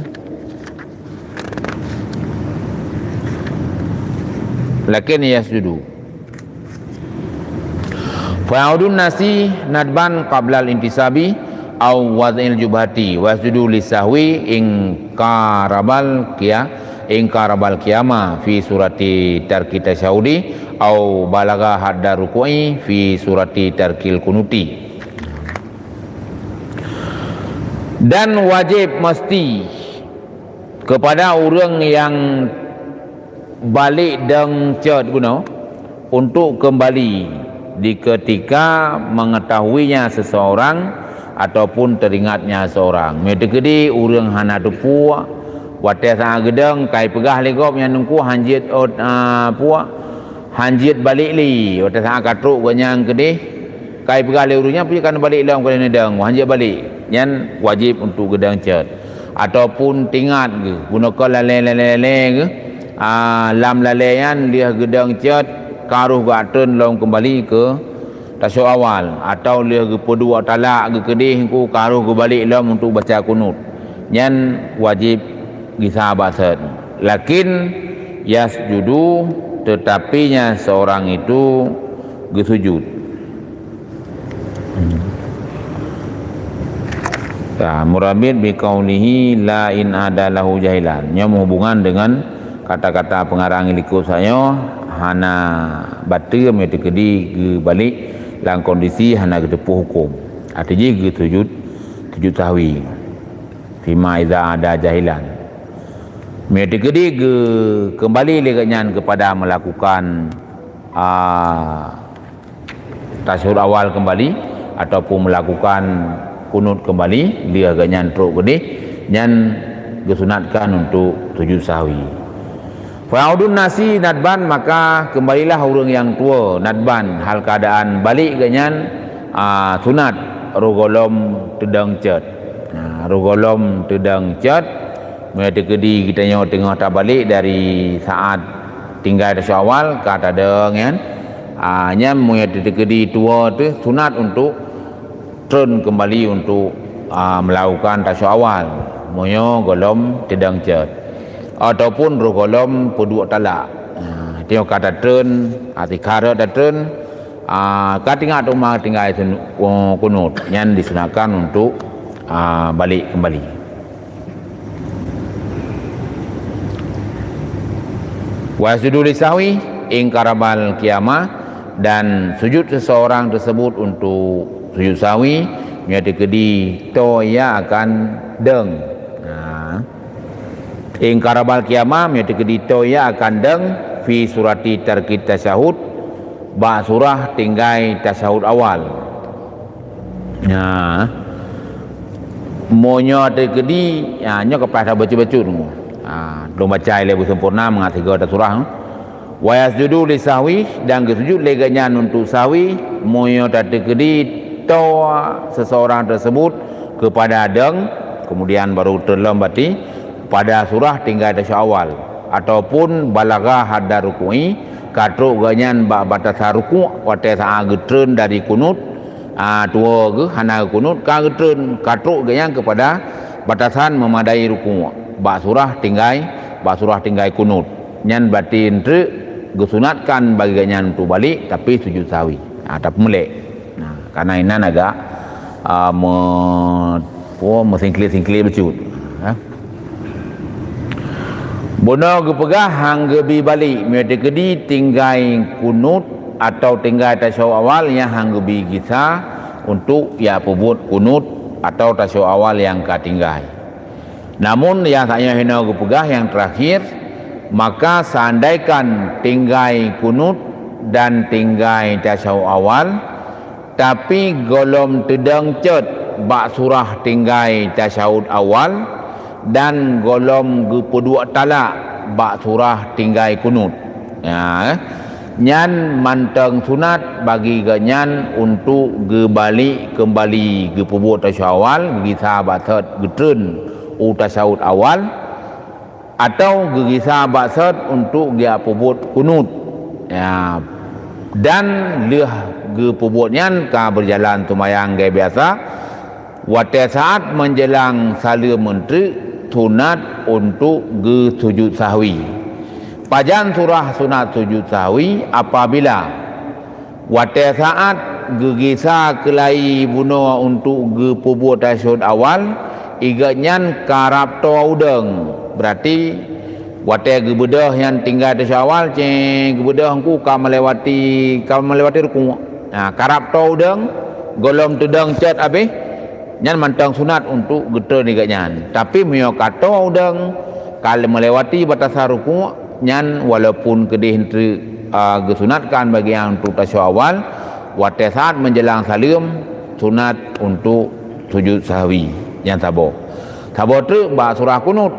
Lakin yasjudu. Fa ya'udun nasi nadban qablal intisabi au wad'il jubhati wa yasjudu lisahwi in qarabal qiyam, in qarabal qiyama fi surati tarki tasyahudi au balagha hadda ruku'i fi surati tarkil kunuti. Dan wajib mesti kepada ureuëng nyang balek dong cot bunoe untuk keumbali diketika meungetahuinya seseorang ataupun teuringatnya seorang. Meuteukeudi ureuëng hana teupeue, watée saát geudong kai peugah lé gob nyan teungku hanjeuet ot, a, puak, hanjeuet balek lé. Watée saát ka trok gobnyan keudeh, kai peugah lé ureuëng nyan, "Peue ka neubalek lom keuneudong?" Hanjeuet balek. Nyan wajéb untuk geudong cot. Ataupun tingat geuh, bunoe kon lalée-lalée geuh, a, lam lalée nyan lheueh geudong cot, ka roh geuatreun lom keumbali keu tasyok awal, atau lheueh geupeuduek talak geuh keudeh, engku ka roh geubalek lom untuk baca kunut. Nyan wajéb gisa bak sot. Lakin yasjudu, tetapinya seorang itu geusujud. Murabit biqaulihi la in ada lahu jahilan. Nyoe meuhubungan dengan kata-kata peungarang likot sanyoe hana bateue meuteukeudi geubalek lam kondisi hana geuteupeue huköm. Arti jih geusujud, sujud sahwi. Fima iza ada jahilan. Meuteukeudi geu-, keumbali lé gobnyan keupada meulakukan, a, tasyahud awal keumbali ataupun meulakukan kunut keumbali, lheueh gobnyan trok keudeh, nyan geusunatkan untuk sujud sahwi. Faya'udun nasi nadban, maka keumbalilah ureuëng nyang tuwoe nadban, hal keuadaan balek gobnyan, a, sunat, roh gohlom teudong cot. Na, roh gohlom teudong cot, Meunyoe teukeudi geutanyoe teungoh tabalek dari saat tinggai tasyawal ka tadong nyan, ah, nyan meunyoe teukeudi tuwoe teuh sunat untuk treun keumbali untuk, ah, meulakukan tasyawal meunyoe gohlom teudong cot ataupun roh gohlom peuduek talak. Ah, teungoh ka tatreun, ah, tikharot tatreun, ah, ka tinggai teuma tinggai sun-, kunut, nyan disunatkan untuk, ah, balek keumbali. Wa yasjudu lisahwi in qarabal qiyamah, dan sujud seseorang tersebut untuk sujud sahwi, meunyoe teukeudi toe ia akan dong. Nah, in qarabal qiyamah, meunyoe teukeudi toe ia akan dong, fi surati tarkit tasyahud, bak surah tinggai tasyahud awal. Nah, meunyoe teukeudi, ya, nyoe kapah tabacut-bacut. Ha, lôn baca ilée beusempurna mangat sigoe tasurah. Wa yasjudu lisahwi, dan geusujud lé geuhnyan untuk sahwi, meunyoe tateukeudi toe seseorang tersebut kepada dong, kemudian baru treun lom bati pada surah tinggai tasyawal, ataupun balagha hadda ruku'i, ka trok geuhnyan bak batasan rukuk watée saat geutreun dari kunut, ah, tuwoe geuh hana geukunut, ka geutreun, ka trok geuhnyan keupada batasan meumadai rukuk, bak surah tinggai, bak surah tinggai kunut. Nyan berarti eunteuk geusunatkan bagi geuhnyan untuk balek, tapi sujud sahwi. Ah, tapi meulek. Nah, karena inan agak, ah, me-, oh, meusingkli-singkli bacut. Ha? Bunoe geupeugah han geubi balek, meunyoe teukeudi tinggai kunut atau tinggai tasyahud awal nyang han geubi gisa untuk ya peubuet kunut atau tasyahud awal nyang ka tinggai. Namun, nyang saboh nyoe hinoe geupeugah nyang terakhir, maka seandaikan tinggai kunut dan tinggai tasyahud awal, tapi gohlom teudong cot bak surah tinggai tasyahud awal dan gohlom geupeuduek talak bak surah tinggai kunut. Ya, eh. Nyan mantong sunat bagi geuhnyan untuk geubalek keumbali geupeubuet tasyahud awal, geugisa bak sot geutreun u tasyahud awal, atau geugisa bak sot untuk geupeubuet kunut. Ya, dan lheueh geupeubuet nyan ka beujalan seumayang lagée biasa, watée saat meunjeulang saleuem eunteuk sunat untuk geusujud sahwi. Pajan surah sunat sujud sahwi? Apabila watée saat geugisa keulayi bunoe untuk geupeubuet tasyahud awal, i geuhnyan karab toe udeueng. Berarti watée geubeudôh nyan tinggai tasyahud awal, céh, geubeudôh engku ka melewati, ka melewati rukuk. Nah, karab toe udeueng, gohlom teudong cot abéh, nyan mantong sunat untuk geutreun i geuhnyan. Tapi meunyoe ka toe udeueng, ka melewati batasan rukuk, nyan walaupun keudeh eunteuk, a, geusunatkan bagi nyan untuk tasyahud awal, watée saat meunjeulang saleuem, sunat untuk sujud sahwi. Nyan saboh. Saboh treuk bak surah kunut.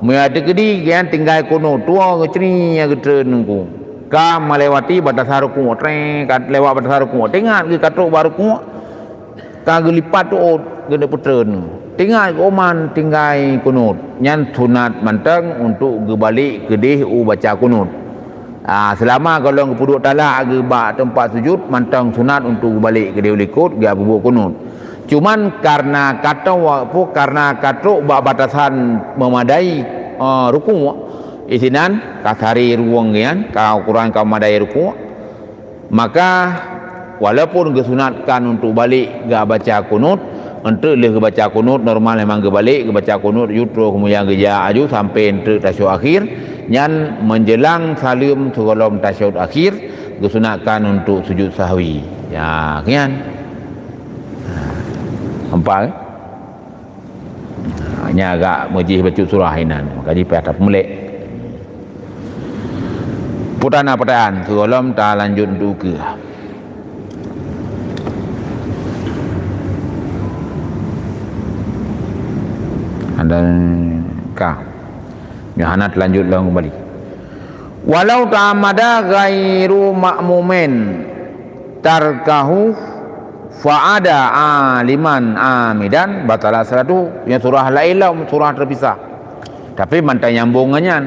Meunyoe teukeudi nyan tinggai kunut, tuwoe geucri nyang geutreun nungku. Ka melewati batasan rukuk, treng, ka lewat batasan rukuk. Teuingat geuh ka trok bak rukuk, ka geulipat tuot keuneuk peutreun. Teuingat geuman tinggai kunut, nyan sunat mantong untuk geubalek keudeh u baca kunut. Ah, seulama gohlom geupeuduek talak geuh bak teumpat sujud, mantong sunat untuk geubalek keudeh u likot geuh peubuet kunut. Cuman karena ka trok, karena ka trok bak batasan meumadai, eh, rukuk, isinan ka sari ruweueng nyan, ka ukuran ka meumadai rukuk, maka, walaupun geusunatkan untuk balek geubaca kunut, eunteuk lheueh geubaca kunut normal memang geubalek geubaca kunut, yue troh keumudian geujak aju sampai eunteuk tasyahud akhir, nyan meunjeulang saleuem sigohlom tasyahud akhir, geusunatkan untuk sujud sahwi. Ya, kian. Nampak, eh? Ha, nyan agak meujih bacut surah inan, maka jih payah tapeumulek. Peue na peurtanyaan, sigohlom talanjut duka. Ada ka? Nyoe hana talanjut lom keumbali. Walau ta'ammada ghairu ma'mumin tarkahu fa'ada aliman amidan batala salatuhu. Nyan surah laén lom, surah teupisah. Tapi mantong nyambung ngon nyan.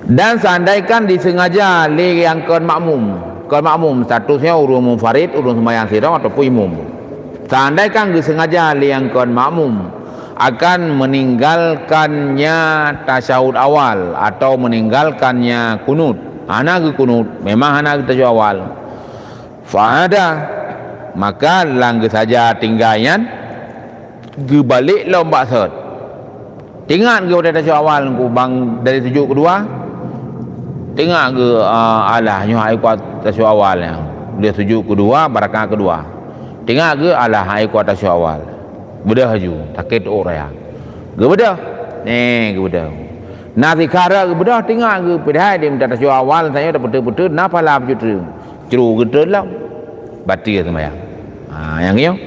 Dan seandaikan disengaja lé nyang kon makmum, kon makmum statusnya ureuëng munfarid, ureuëng sembahyang sidroe ataupun imum. Seandaikan geusengaja lé nyang kon makmum akan meninggalkannya tasyahud awal atau meninggalkannya kunut, hana geukunut, memang hana geutasyahud awal, fa'ada, maka lam geusaja tinggai nyan, geubalek lom bak sot. Teuingat geuh watée tasyahud awal nyan, bang dari sujud keudua, teuingat geuh, ah, alah nyoe hai kuat tasyahud awal nyan. Lé sujud keudua, bak rakaat keudua. Teuingat geuh alah hai kuat tasyahud awal. Beudôh laju, sakét teuôt raya. Geubeudôh. Neh, geubeudôh. Na sikara geubeudôh teuingat geuh, padahai di meuta tasyahud awal sayoe tapeuteuet-peuteuet na pahala bacut treun. Cru geutrön lom, bateue seumayang. Ha, nyang nyoe.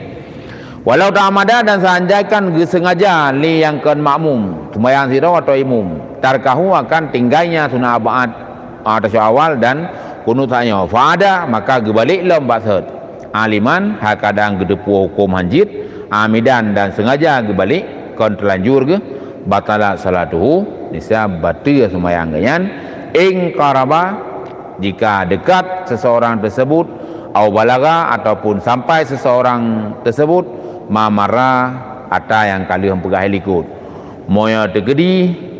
Walau ta'amada, dan seandaikan geusengaja lé nyang kon makmum, seumayang sidroe atau imum, tarkahu, akan tinggainya sunat ab'ad, ah, tasyahud awal dan kunut saat nyoe, fa'ada, maka geubalek lom bak sot. Aliman, hal keadaan geuteupeue huköm hanjeuet, amidan, dan sengaja geubalek, kon teulanjur geuh, batalat salatuhu, niscaya bateue seumayang geuh nyan, in qaraba, jika dekat seseorang tersebut, au balagha, ataupun sampai seseorang tersebut, ma marra, ata nyang ka lheueh peugah likot. Meunyoe teukeudi,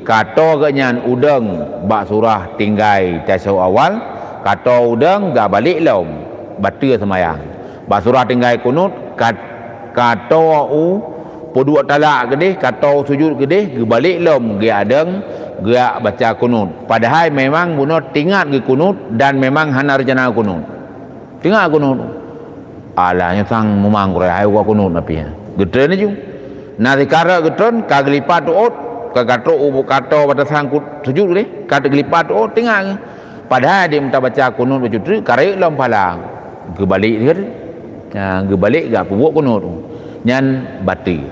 ka toe geuh nyan udeueng bak surah tinggai tasyahud awal, ka toe udeueng geubalek lom, bateue seumayang. Bak surah tinggai kunut, ka, ka toe u peuduek talak keudeh, ka toe u sujud keudeh, geubalek lom, geuyak deueng, geuyak baca kunut. Padahai memang bunoe teuingat geuh kunut dan memang hana reuncana kunut. Teuingat kunut. Alah, nyoe sang mumang kureueng, hai wa kunut na pih. Geutrön laju. Na sikara geutrön, ka geulipat teuôt, ka gatrok u, ka toe batasan ku-, sujud keudeh, ka geulipat teuôt, teuingat geuh. Padahai di meuta baca kunut bacut treuk, ka rayeuk lom pahala. Geubalek laju. Ha, geubalek geupeubeuet kunut. Nyan bateue.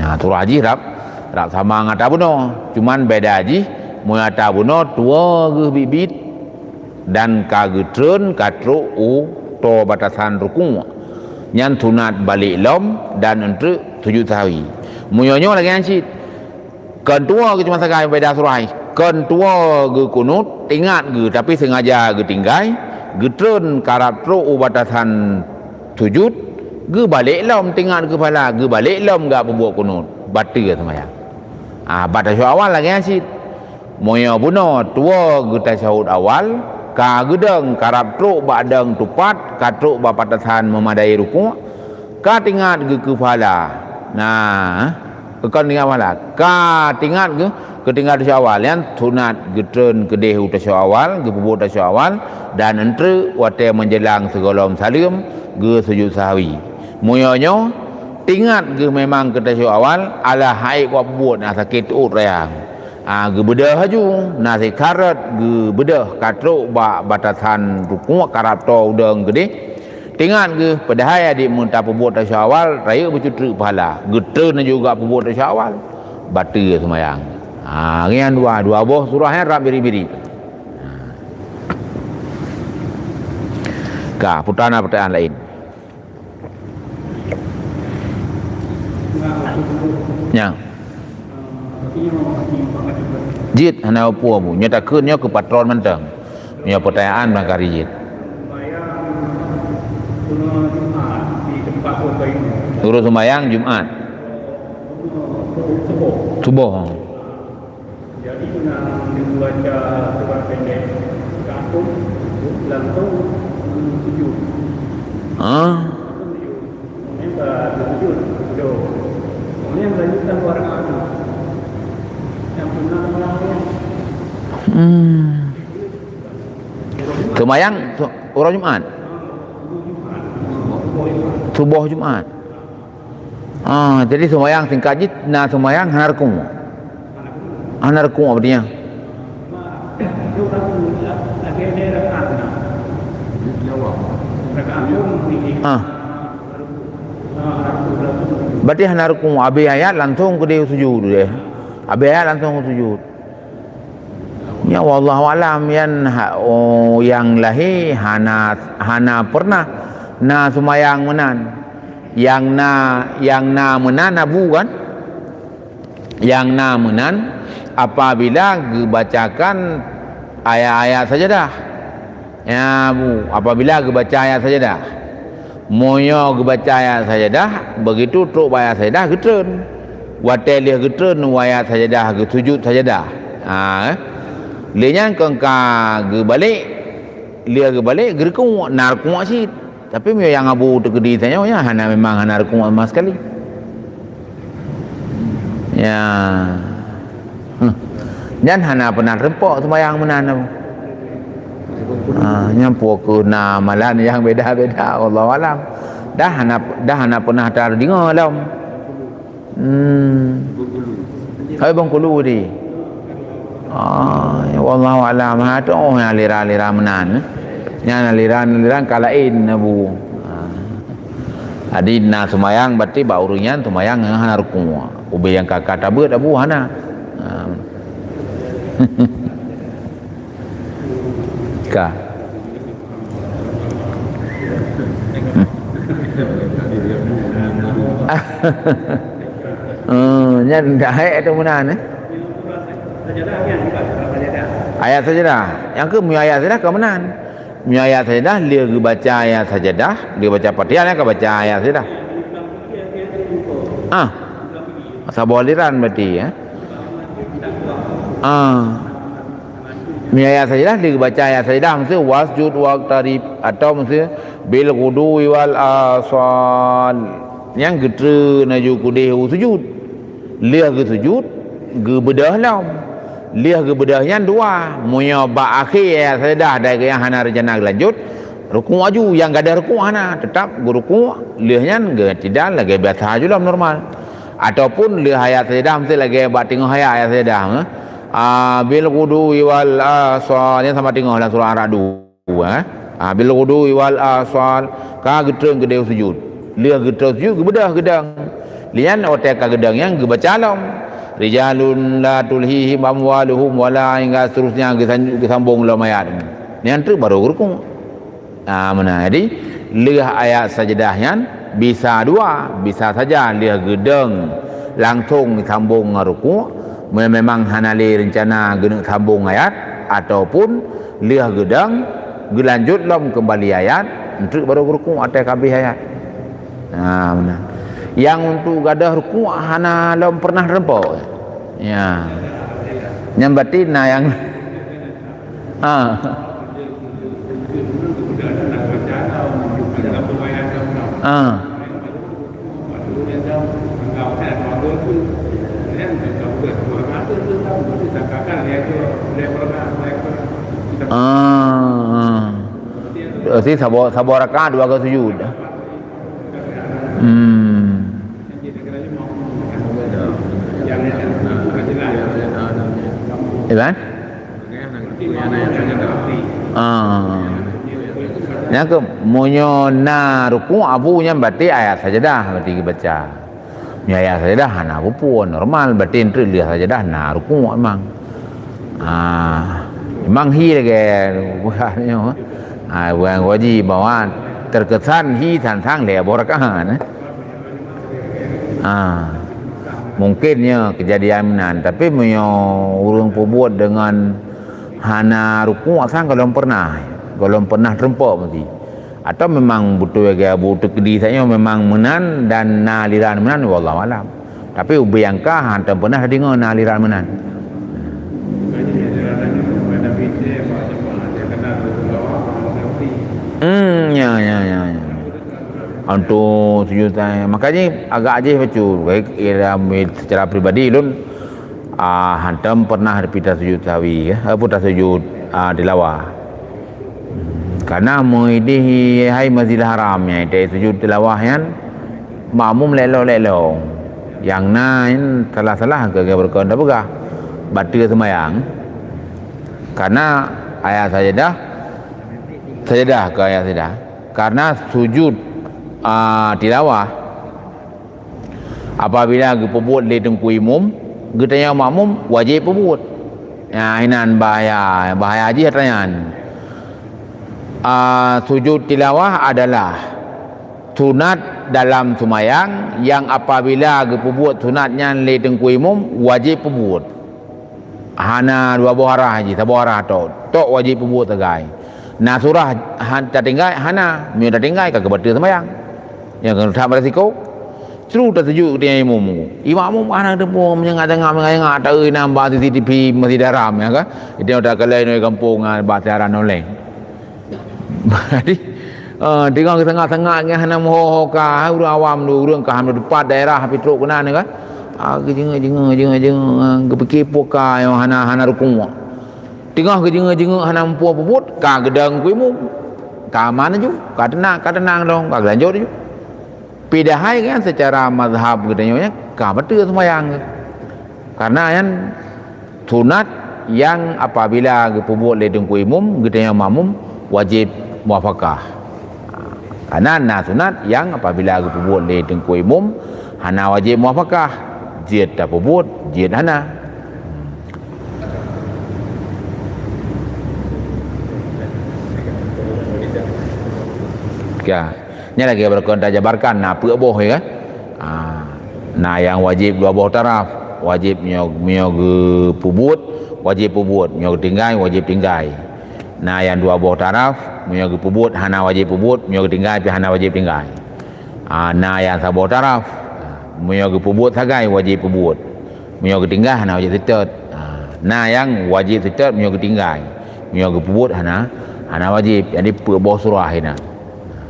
Nah, surah jih rab, rab sama ngon ata bunoe. Cuman beda jih, meunyoe ata bunoe tuwoe geuh biet-biet dan ka geutrön ka trok u toe batasan rukuk. Nyan sunat balek lom dan eunteuk sujud sahwi. Meunyoe nyoe lagèe nyan cit. Kon tuwoe geuh cuma sagai beda surah. Kon tuwoe geuh kunut, teuingat geuh, tapi sengaja geutinggai, geutrön karab trok u batasan sujud, geubalek lom teuingat geuh pahala, geubalek lom geupeubeuet kunut, bateue seumayang. Ah, bak tasyahud awal lagèe nyan cit. Meunyoe bunoe tuwoe geuh tasyahud awal, ka geudong karab trok bak dong tupat, ka trok bak batasan meumadai rukuk, ka teuingat geuh keu pahala. Nah, kon teuingat pahala. Ka teuingat geuh, keu teuingat tasyahud awal nyan sunat geutrön keudeh u tasyahud awal, geupeubeuet tasyahud awal, dan eunteuk watèe meujelang sigohlom saleuem geusujud sahwi. Meunyoe nyoe, teuingat geuh memang keu tasyahud awal, alah hai kupeubeuet na sakét teuôt raya. Ah, geubeudôh laju, na sikara geubeudôh ka trok bak batasan rukuk karab toe u dong keudeh. Teuingat geuh, padahai di meuta peubeuet tasyahud awal, rayeuk bacut treuk pahala. Geutrön juga peubeuet tasyahud awal. Bateue seumayang. Ha, ngian dua, dua boh surah nyan rab biri-biri. Ha. Ka, peue na peutanyaan laén? Nyan. Jeuet hana peue bu. Nyoe takheun nyoe keu patron mantong. Nyoe peutanyaan barangkali jeuet. Ureueng seumayang Jumat. Suboh. Jadi, na membaca surah pendek, langsung sujud. Ah. Kemudian ka sujud, sujud. Kemudian lanjutkan dua rakaat tu. Yang sunnah. Hmm. Seumayang su-, uroe Jumat. Suboh Jumat. Ah, jadi seumayang singkat jih, na seumayang hana rukuk. Hana rukuk berarti nyan. Ah. Berarti hana rukuk, habéh ayat langsung keudeh sujud deh. Habéh ayat langsung sujud. Ya, wallahu alam, yan ha-, oh, nyang lahé hana, hana pernah na seumayang meunan. Nyang na, nyang na meunan Abu kan? Nyang na meunan apabila geubacakan ayat-ayat sajadah. Ya, bu, apabila geubaca ayat sajadah. Meunyoe geubaca ayat sajadah, begitu trok bak ayat sajadah geutreun. Watée lheueh geutreun u ayat sajadah, geusujut sajadah. Ha, eh. Lheueh nyan kon ka geubalek, lheueh geubalek geurukuk, na rukuk cit. Tapi meunyoe nyang Abu teukeudi tanyoe nyan hana, memang hana rukuk sama sekali. Ya. Huh. Nyan hana pernah teureumpok seumayang meunan. Ha, nyan pue keuh na amalan nyang beda-beda, wallahu alam. Dah hana, dah hana pernah tadeungoe lom. Hmm. Hai Bengkulu di. Ah, ya, wallahu alam. Ha, tu, oh, aliran-aliran meunan, eh. Nyan aliran-aliran ka laén, Abu. Ha. Jadi na seumayang berarti bak ureuëng nyan seumayang nyang hana rukuk. Ubé nyang ka, ka tabeuet, Abu, hana. Ha. Ka. Oh, nyan dah hek tu meunan, eh? Ayat sajadah. Nyang keu meunyoe ayat sajadah ka meunan. Meunyoe ayat sajadah, lheueh geubaca ayat sajadah, lheueh baca Fatihah, nyan ka baca ayat sajadah. Ah. Saboh aliran berarti, ya. Ah. Meunyoe ayat sajadah, lheueh baca ayat sajadah, miseue wasjud waqtarib, atau miseue bil ghuduwi wal asal. Nyang geutreun laju keudeh u sujud. Lheueh geusujud, geubeudôh lom. Lheueh geubeudôh nyan dua. Meunyoe bak akhé ayat sajadah, dan nyang hana rencana geulanjut, rukuk laju, nyang gadôh rukuk hana, teutap geurukuk, lheueh nyan geuiktidal lagée biasa ju lom normal. Ataupun lheueh ayat sajadah, miseue lagée bak teungoh ayat, ayat sajadah, eh. Ah, bil ghuduwi wal asal, nyan sama teungoh lam surah Ar-Ra'd, eh. Ah, bil ghuduwi wal asal, ka geutreun keudeh u sujud. Lheueh geutreun sujud, geubeudôh geudong. Lheueh nyan watée ka geudong nyan geubaca lom. Rijalun la tulhihim amwaluhum wala, hingga seterusnya geusan-, geusambong lom ayat. Nyan treuk barô geurukuk. Ah, meunan. Jadi, lheueh ayat sajadah nyan bisa dua, bisa saja lheueh geudong langsong sambong ngon rukuk, me-, memang hana lé reuncana geuneuk sambong ayat, ataupun lheueh geudong geulanjut lom keumbali ayat, treuk barô geurukuk watée ka habéh ayat. Ha, meunan. Nyang untuk gadôh rukuk hana lom pernah teureumpok. Ya. Nyan berarti na nyang Ha. Ha. Ah, ah. Berarti saboh, saboh rakaat dua kali sujud. Hmm. Iya kan? Ah. Nyang keu, meunyoe na rukuk, Abu, nyan berarti ayat sajadah berarti geubaca. Meunyoe ayat sajadah hana peue-peue, normal, berarti treuk lheueh sajadah na rukuk memang. Ah, memang hi lagée bukan nyoe. Ah, bukan wajib bahwa terkesan hi sang-sang lhée boh rakaat, eh. Ha, mungkin nyoe keujadian meunan, tapi meunyoe ureuëng peubuet deungon hana rukuk, sang gohlom pernah, gohlom pernah teureumpok meusti. Atau memang beutôi lagée Abu teukeudi saat nyoe memang meunan dan na aliran meunan, wallahu alam. Tapi ubé nyang ka hantom pernah deungoe na aliran meunan. Hmm, ya, ya, ya, ya. Untuk sujud sahwi, makanya agak aja baca. Baik, ya, secara pribadi lôn, ah, hantom pernah tapi tasujud sahwi, ya. Apa tasujud, ah, tilawah. Karena meuidih hai Masjidil Haram nyan, tasujud tilawah nyan makmum lelo-lelo. Nyang na nyan salah-salah ke berkon dah peugah. Bateue seumayang. Karena ayat sajadah, sajadah ke ayat sajadah. Karena sujud, ah, tilawah, apabila geupeubuet lé teungku imum, geutanyoe makmum wajéb peubuet. Nyan inan bahaya, bahaya jih atra nyan. Ah, sujud tilawah adalah Sunat dalam seumayang nyang apabila geupeubuet sunat nyan lé teungku imum, wajéb peubuet. Hana dua boh arah jih, saboh arah tok. Tok wajéb peubuet sagai. Na surah han-, tatinggai? Hana. Meunyoe tatinggai, ka geubateue seumayang. Nyang keuneuk that beresiko. Cru tasujut keu teungoh imum. Imum hana teupeue, meunyeungak-nyengak, meunyeungak-nyengak, taeu inan bak C C T V Masjid Haram, ya kan? Itu yang tak kalai noi gampông, ah, bak siaran online. Jadi, ah, teungoh geusangat-sangat nyan hana meuho-ho ka, hai ureueng awam tu, ureueng ka hana teumpat daerah pih trok keunan kan. Ah, geujeungeuek-jeungeuek, jeungeuek-jeungeuek, ah, geupike peue ka nyang hana, hana rukuk. Teungoh geujeungeuek-jeungeuek hana muphom peubuet, ka geudong keu imum. Ka aman laju, ka teunang, ka teunang dong, ka geulanjot laju. Pidahai kan seucara mazhab geutanyoe nyan ka bateue seumayang. Karena nyan sunat nyang apabila geupeubuet lé teungku imum, geutanyoe makmum wajéb muwafakah. Karena na sunat nyang apabila geupeubuet lé teungku imum hana wajéb muwafakah, jeuet tapeubuet, jeuet hana. Ya. Nyan lagèe beureukan tajabarkan, na peuet boh, ya kan? Ah, na nyang wajéb dua boh taraf, wajéb meunyoe, meunyoe geupeubuet, wajéb peubuet, meunyoe geutinggai, wajéb tinggai. Na nyang dua boh taraf, meunyoe geupeubuet hana wajéb peubuet, meunyoe geutinggai pih hana wajéb tinggai. Ah, na nyang saboh taraf, meunyoe geupeubuet sagai wajéb peubuet. Meunyoe geutinggai hana wajéb seutôt. Ha, na nyang wajéb seutôt meunyoe geutinggai. Meunyoe geupeubuet hana, hana wajéb. Jadi peuet boh surah inan.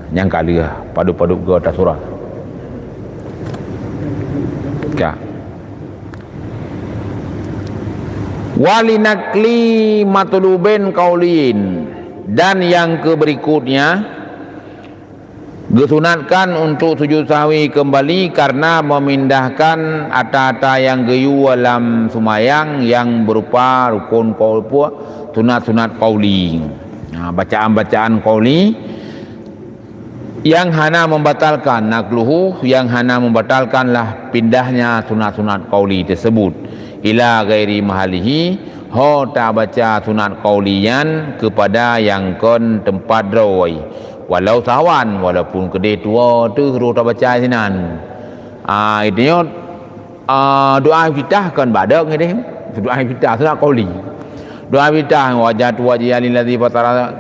Nyang ka lheueh padub-padub goe ata surah. Ka. Wa linaqli matlubin qauliyin, dan yang keberikutnya, geusunatkan untuk sujud sahwi keumbali karena memindahkan ata-ata nyang geuyue lam seumayang nyang berupa rukun qaul-, sunat-sunat qauli. Ha, bacaan-bacaan qauli nyang hana membatalkan, naqluhu, nyang hana membatalkanlah pindahnya sunat-sunat qauli tersebut ila ghairi mahallihi, ho tabaca sunat qauli nyan keupada nyang kon teumpat droe. Walau sahwan, walaupun keudeh tuwoe teuh roh tabaca sinan. Ah, itu nyoe, ah, doa iftitah kon bak dong ideh. Doa iftitah sunat qauli. Doa iftitah, wajjahtu wajhiya lillazi fatara,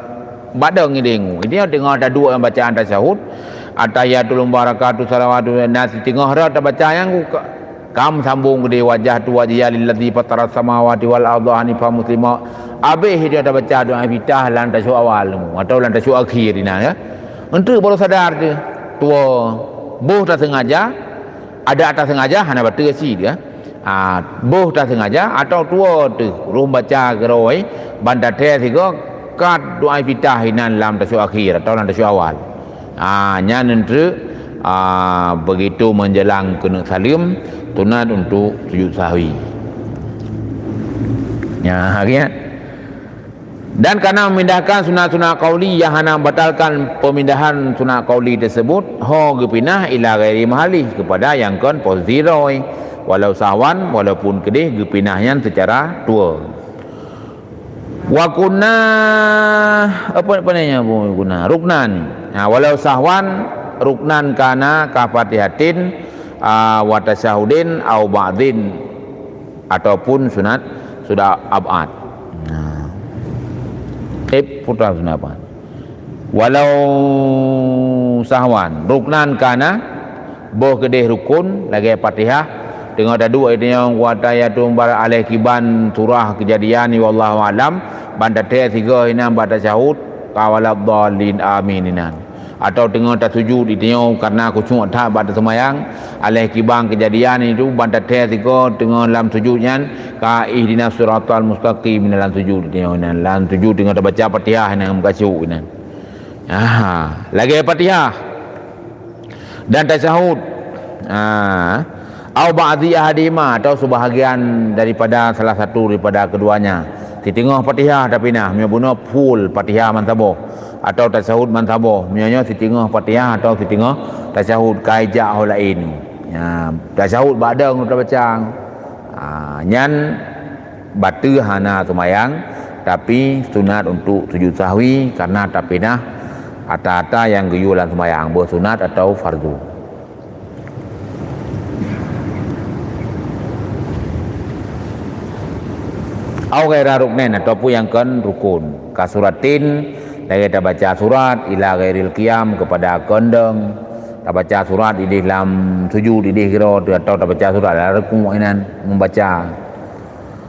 bak dong ideh. Itu nyoe teungoh taduek lam bacaan tasyahud. Attahiyatul mubarakatu salawatu, na siteungoh rot tabaca nyang Kam sambong keudeh, wajjahtu wajhiya lillazi fataras samawati wal arda hanifan muslima. Abéh dia tabaca doa iftitah lam tasyahud awal nyoe, atawa lam tasyahud akhé inan, ya. Eunteuk baru sadar teuh, tuwoe. Boh tasengaja, adak tasengaja hana bateue cit, ya. Ah, boh tasengaja atawa tuwoe teuh, rhom baca keudroe, ban tathèe sigoe, kat doa iftitah inan lam tasyahud akhé atawa lam tasyahud awal. Ah, nyan eunteuk, ah, begitu menjelang keuneuk saleuem, sunat untuk sujud sahwi. Ya, akhirnya. Dan karena memindahkan sunat-sunat qauli yang hana membatalkan pemindahan sunat qauli tersebut, ho geupinah ila ghairi mahalli, kepada yang kon posisi droe, walau sahwan, walaupun keudeh geupinah nyan secara tuwoe. Wa kunna, apa, apa namanya, bu-, kunna? Ruknan. Ha, walau sahwan, ruknan kana ka Fatihatin, a, wa tasyahudin au ba'din, ataupun sunat, sudah ab'ad. Nah. Ib putra sunat ab'ad. Walau sahwan, ruknan kana, boh keudeh rukun, lagèe Fatihah, teungoh taduek di tanyoe, wa tahiyatu bar aleh kiban surah Keujadian, wallahu a'lam, ban tathèe sigoe inan bak tasyahud, ka waladdallin, amin inan. Atawa teungoh tasujud di tanyoe karena khusyuk that bak taseumayang, aleh kiban Keujadian itu ban tathèe sigoe teungoh lam sujud nyan, ka ihdinas siratal mustaqim inan lam sujud di tanyoe inan, lam sujud teungoh tabaca Fatihah inan meukasyuk inan. Aha, lagèe Fatihah dan tasyahud. Ha. Au ba'dhi ahadihima, atau sebahagian daripada salah satu daripada keduanya. Siteungoh Fatihah tapinah, meunyoe bunoe full Fatihah mansaboh, atau tasyahud mansaboh, meunyoe nyoe siteungoh Fatihah atau siteungoh tasyahud, ka ijak ho laén. Ya, tasyahud bak dong tabaca. Ha, nyan bateue hana seumayang, tapi sunat untuk sujud sahwi karena tapinah Ata-ata nyang geuyue lam seumayang, boh sunat atawa fardu. Au ghaira ruknin, ataupun nyang kon rukun. Ka suratin, lagée tabaca surat, ila ghairil qiyam, kepada keundeng. Tabaca surat idéh lam sujud, idéh keudroe, atawa tabaca surat lam rukuk inan membaca.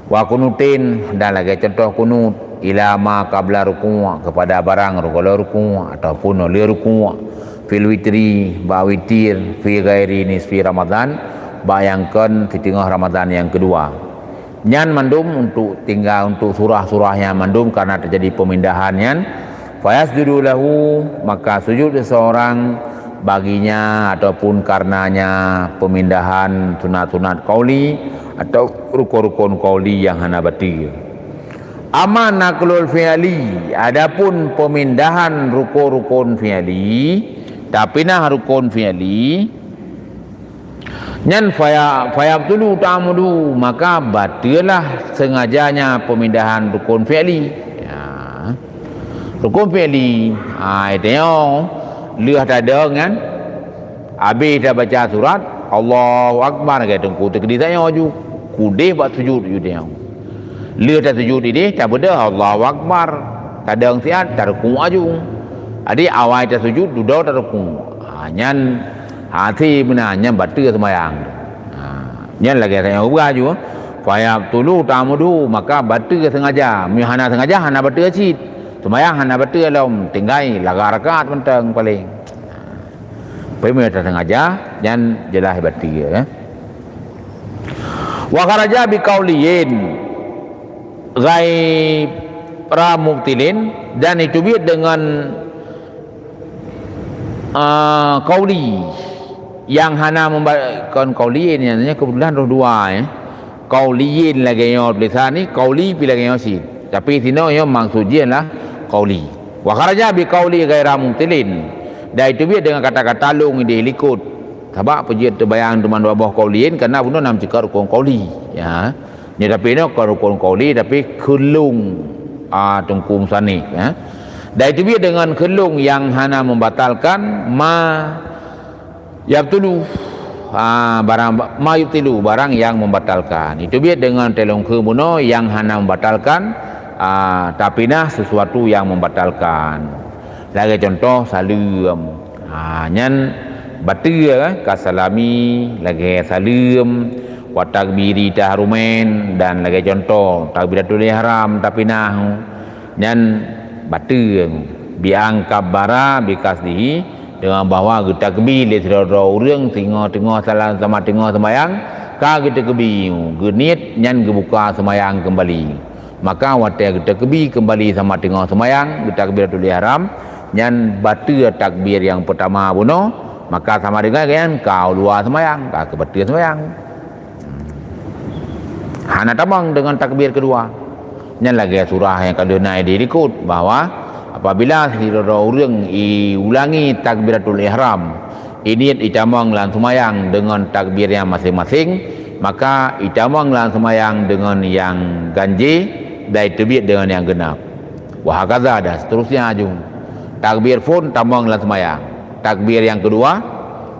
Wa kunutin, dan lagée contoh kunut, ila ma qabla ruku', kepada barang rukon rukuk ataupun lé rukuk, fil witri, bak witir, fi ghairi nisfi Ramadan, bak nyang kon siteungoh Ramadan nyang keudua. Nyan mandum untuk tinggai untuk surah-surah nyan mandum karena terjadi pemindahan nyan, fayasjudu lahu, maka sujud seseorang baginya ataupun karenanya pemindahan sunat-sunat qauli atau rukun-rukun qauli nyang hana batil. Amma naqlul fi'li, adapun pemindahan rukun-rukun fi'li, tapinah rukun fi'li, nyan faya-, fayabtulu ta'ammudu, maka bateulah sengajanya pemindahan rukun fi'li. Ya. Rukun fi'li, ha, tanyoe lheueh tadong nyan, habéh tabaca surat, Allahu Akbar, lagée teungku teukeudi tanyoe ju, kudeh bak sujud ju tanyoe. Lheueh tasujud idéh, tabeudôh Allahu Akbar, tadong siat, tarukuk aju. Jadi awai tasujud, dudoe tarukuk. Ha, nyan hase meunan, nyan bateue seumayang. Ha, nyan lagée tanyoe ubah ju, fayabtulu ta'ammudu, maka bateue sengaja. Meunyoe hana sengaja, hana bateue cit. Seumayang hana bateue lom, tinggai lagak rakaat mantong paleng. Tapi meunyoe tasengaja, nyan jeulaih bateue, ya. Wa kharaja bi qauliyin ghaira mubtilin, dan iteubiet deungon ah, qauli nyang hana memba-, kon qauliyin, nyan keubeutulan roh dua, eh. Qauliyin lagée nyoe tulisan ni, qauli pi lagée nyoe cit. Tapi sinoe nyoe maksud jih adalah qauli. Wa kharaja bi qauli ghaira mubtilin. Dan iteubiet deungon kata-kata lôn idéh likot. Sabab peue jeuet teubayang teuma dua boh qauliyin, karena bunoe na meucukot rukun qauli. Ya. Nyoe tapi nyoe kon rukun qauli, tapi kheun lôn, ah, teungku musannif, ya. Dan iteubiet deungon kheun lôn nyang hana membatalkan ma yabtulu, ah, barang ma yubtilu, barang nyang membatalkan. Iteubiet deungon teulôn kheun bunoe nyang hana membatalkan, ah, tapinah sesuatu nyang membatalkan. Lagée contoh saleuem. Ha, nyan bateue, eh, ka salami, lagée saleuem, wa takbiri tahrumain, dan lagée contoh takbiratul ihram tapinah. Nyan bateue, bi an kabbara bi qasdihi, deungon bahwa geutakbir lé sidroe-droe ureuëng singoh teungoh salam sama teungoh seumayang, ka geutakbir, geuniet nyan geubuka seumayang keumbali. Maka watée geutakbir keumbali sama teungoh seumayang, geutakbiratul ihram, nyan bateue takbir nyang peutama bunoe, maka sama deungon nyan ka u luwa seumayang, ka keubateue seumayang. Hana tamong deungon takbir keudua. Nyan lagée surah nyang ka lheueh na idéh likot, bahwa apabila sidroe-droe ureuëng iulangi takbiratul ihram, iniet itamong lam seumayang deungon takbir nyang maséng-maséng, maka itamong lam seumayang deungon nyang ganjé, dan iteubiet deungon nyang geunab. Wa hakadha dan seterusnya aju. Takbir phon tamong lam seumayang. Takbir nyang keudua,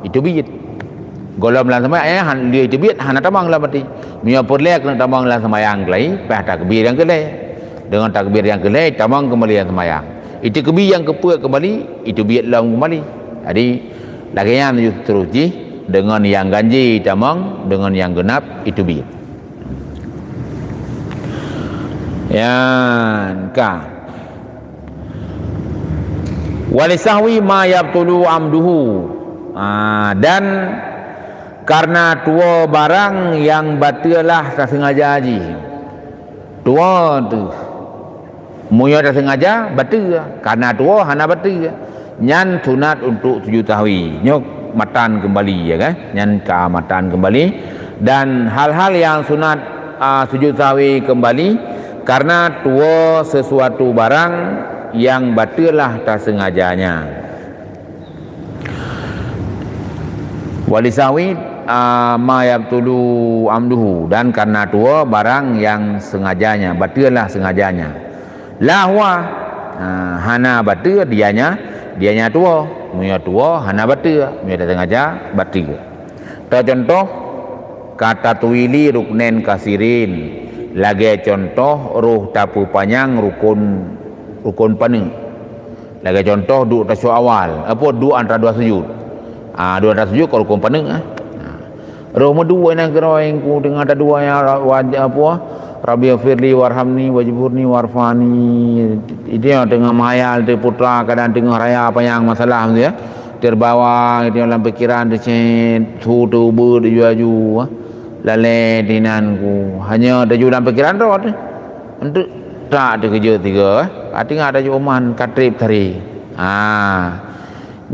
iteubiet. Gohlom lam seumayang, eh, han-, lheueh iteubiet, hana tamong lam até. Meunyoe peureulée keuneuk tamong lam seumayang keulai, paih takbir nyang keulai. Deungon takbir nyang keulai, tamong keumbali lam seumayang. Iteubiet nyang keupeuet keumbali, iteubiet lom keumbali. Jadi, lagée nyan seterus jih, deungon nyang ganjé itamong, deungon nyang geunab iteubiet. Nyan ka. Walisahwi ma yabtulu amduhu. Ah, dan karena tuwoe barang nyang bateue lah tasengaja jih. Tuwoe teuh. Meunyoe tasengaja, bateue. Karena tuwoe hana bateue. Nyan sunat untuk sujud sahwi. Nyoe matan keumbali, ya kan? Nyan ka matan keumbali. Dan hal-hal nyang sunat, ah, sujud sahwi keumbali karena tuwoe sesuatu barang nyang bateue lah tasengajanya. Walisahwi, ah, ma yabtulu amduhu, dan karena tuwoe barang nyang sengajanya, bateue lah sengajanya. La huwa, Ha, hana bateue, dia nya, dia nya tuwoe. Meunyoe tuwoe, hana bateue. Meunyoe tasengaja, bateue. Teucontoh, ka tatwili ruknen kasirin, lagée contoh roh tapeupanyang rukon, rukon paneuk. Lagée contoh, duek tasyahud awal, apa, duek antara dua sujud. Ah, duek antara sujud ka rukon paneuk, ah. Ah. Roh meudua na keudroe ku teungoh tadua ya ra-, wa-, apa, Rabbi firli warhamni wajburni warfani. Itu yang teungoh meuhayal teuh putra, kadang teungoh raya panyang masalah tu ya. Terbawa itu lam pikiran teuh cit, su teuh ubeuet laju-laju, ah. Lalée dinan ku. Hanya taju lam pikiran rot. Enteuk tak teukeujot tiga, eh. Ka teuingat taju uman ka treb tari. Ha.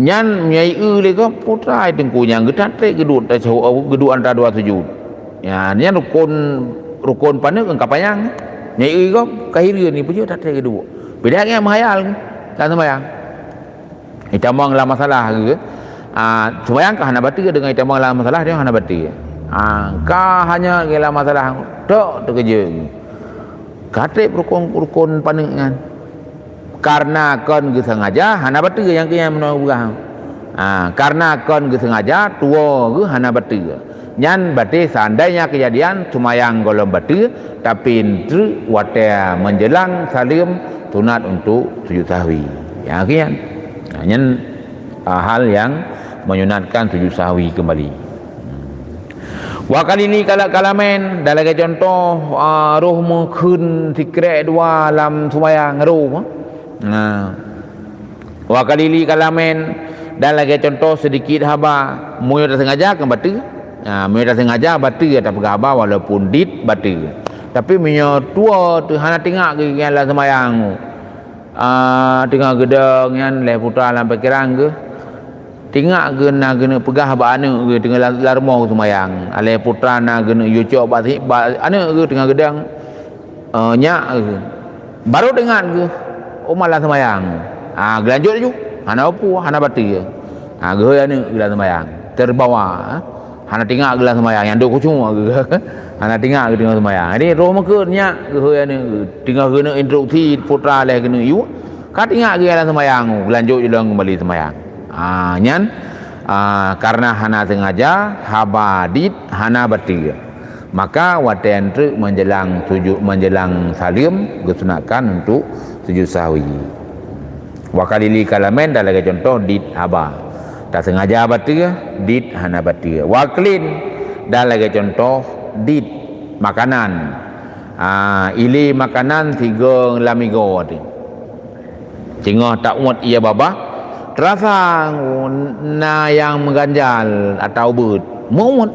Nyan meunyoe ieu lé gob, putra teungku nyang geutat treb geuduek tasyahud, geuduek antara dua sujud. Ya, nyan rukon, rukon paneuk ka panyang. Meunyoe ieu gob, ka hireuen ni peujeuet tat treb geuduek. Beda ngon meuhayal, ka seumayang. Itamong lam masalah geuh, ah, seumayang ka hana bateue, deungon itamong lam masalah dia hana bateue. Ah, ka hanya geuh lam masalah tok teukeujot. Ka treb rukon, rukon paneuk nyan. Karena kon geusengaja hana bateue nyang keu nyan meunoe peugah. Ah, karena kon geusengaja tuwoe geuh hana bateue. Nyan bateue seandainya kejadian seumayang gohlom bateue, tapi treuk watée menjelang saleuem sunat untuk sujud sahwi. Ya, kian. Nah, nyan, ah, hal yang menyunatkan sujud sahwi kembali. Wa kalili kala-, kalamen, dan lagée contoh, ah, roh meukheun sikrek dua lam seumayang roh. Nah. Wa kalili kalamen, dan lagée contoh sedikit haba, meunyoe tasengaja kan bateue. Ha, meunyoe tasengaja bateue tapeugah haba walaupun dit bateue. Tapi meunyoe tuwoe teuh hana teuingat geuh nyan lam seumayang. Ah, teungoh geudong nyan lé putra lam pikiran geuh. Teuingat geuh na geuneuk peugah bak aneuk geuh teungoh la-, lam rumoh seumayang. Lé putra na geuneuk yue cok bak si-, bak aneuk geuh teungoh geudong. Eh, nyak, eh, baru teuingat geuh, oh, malah seumayang. Ah, geulanjut laju. Hana peue, hana bateue. Ah, geuhôi aneuk geuh lam seumayang. Terbawa, eh. Hana teuingat geuh lam seumayang, nyang duek khusyuk geuh. Hana teuingat geuh teungoh seumayang. Jadi, roh meukheun nyak, geuhôi aneuk geuh. Teungoh geuneuk instruksi putra lé geuneuk yue, ka teuingat geuh lam seumayang, geulanjut jilong keumbali seumayang. Ah, nyan, ah, karena hana sengaja, haba dit hana bateue. Maka watée treuk menjelang sujud, menjelang saleuem, geusunatkan untuk sujud sahwi. Wa kalili kalamen dan lagée contoh dit haba. Tasengaja bateue, dit hana bateue. Wa aklin dan lagée contoh dit makanan. Ah, ile makanan sigoe lam igoe teuh. Teungoh tauet ie babah, teurasa na nyang meuganjal atawa beuet. Meuuet.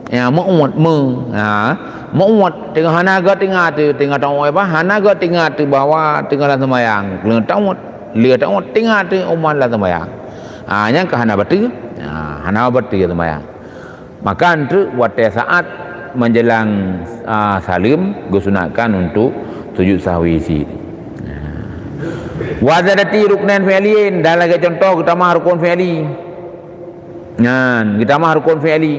Ya, meuuet, meu. Ha, meuuet. Teungoh hana geutingat teuh, teungoh tauet ie babah, hana geutingat teuh bahwa teungoh lam seumayang. Lheueh tauet, lheueh tauet, tingat teuh uman lam seumayang. Ha, nyan ka hana bateue. Ha, hana bateue seumayang. Maka treuk watée saat menjelang, ah, saleuem geusunatkan untuk sujud sahwi cit. Wa ziyadati ruknin fi'liyin, dan lagée contoh geutamah rukun fi'li. Nyan, geutamah rukun fi'li.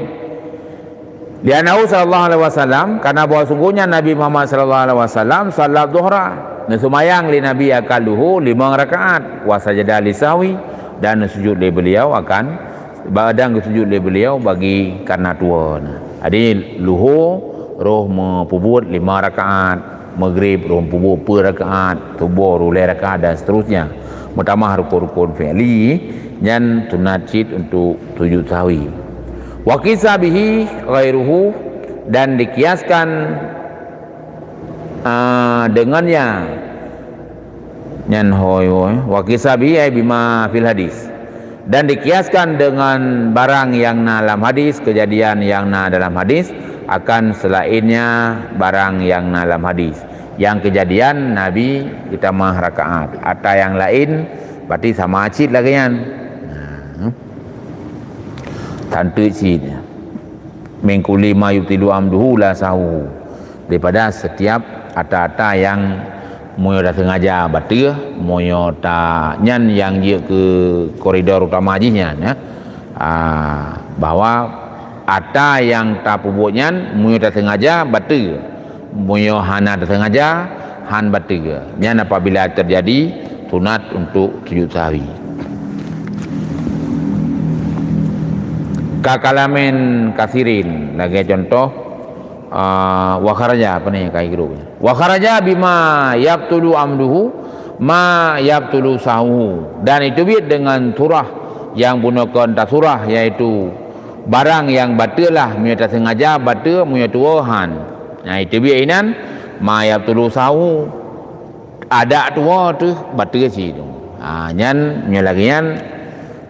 Li'annahu sallallahu alaihi wasallam, karena bahwa sungguhnya Nabi Muhammad sallallahu alaihi wasallam salat dhuhra, neuseumayang lé Nabi akan luhô limong rakaat, wa sajada lisahwi, dan neusujud lé beliau akan ba-, dan geusujud lé beliau bagi karena tuwoe na. Jadi, luhô roh meupeubuet lima rakaat, maghrib roh meupeubuet peuet rakaat, suboh roh lhée rakaat dan seterusnya. Meutamah rukun-rukun fi'li, nyan sunat cit untuk sujud sahwi. Wa qisa bihi ghairuhu, dan dikiaskan, ah, dengannya. Nyan hôi, hôi. Wa qisa bihi ay bima fil hadis. Dan dikiaskan dengan barang yang na lam hadis, kejadian yang na dalam hadis, akan selainnya barang yang na lam hadis. Yang kejadian Nabi geutamah rakaat. Ata yang lain, berarti sama cit lagée nyan. Nah. Tantu cit. Min kulli ma yubtilu amduhu la sahu. Daripada setiap ata-ata yang meunyoe tasengaja bateue, meunyoe ta-, nyan nyang jeuet keu koridor utama jih nyan, ya. Ah, bahwa ata nyang tapeubuet nyan, meunyoe tasengaja bateue, meunyoe hana tasengaja han bateue. Nyan apabila terjadi sunat untuk sujud sahwi. Ka kalamin kasirin, lagée contoh, ah, wa kharaja, apa ni, ka ikru. Wa kharaja bima yabtulu amduhu, ma yabtulu sahwuhu. Dan iteubiet dengan surah nyang bunoe kon tasurah, yaitu barang nyang bateue lah, meunyoe tasengaja bateue, meunyoe tuwoe han. Nah, iteubiet inan, ma yabtulu sahwuhu. Adak tuwoe teuh bateue cit. Ha, nyan, nyoe lagée nyan,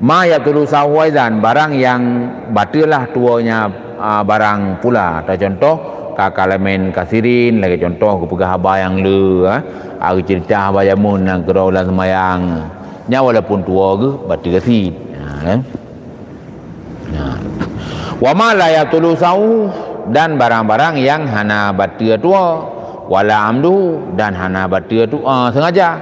ma yabtulu sahwuhu aizan, barang nyang bateue lah tuwoe nyan, a, barang pula. Teucontoh, ka kalamin kasirin, lagée contoh geupeugah haba nyang le, ha, geuceurita haba jameun nyang keudroe lam seumayang. Nyan walaupun tuwoe geuh bateue cit. Ha, kan? Nah. Wa ma la yabtulu sahwuhu, dan barang-barang nyang hana bateue tuwoe, wala amduhu, dan hana bateue tu, ah, sengaja.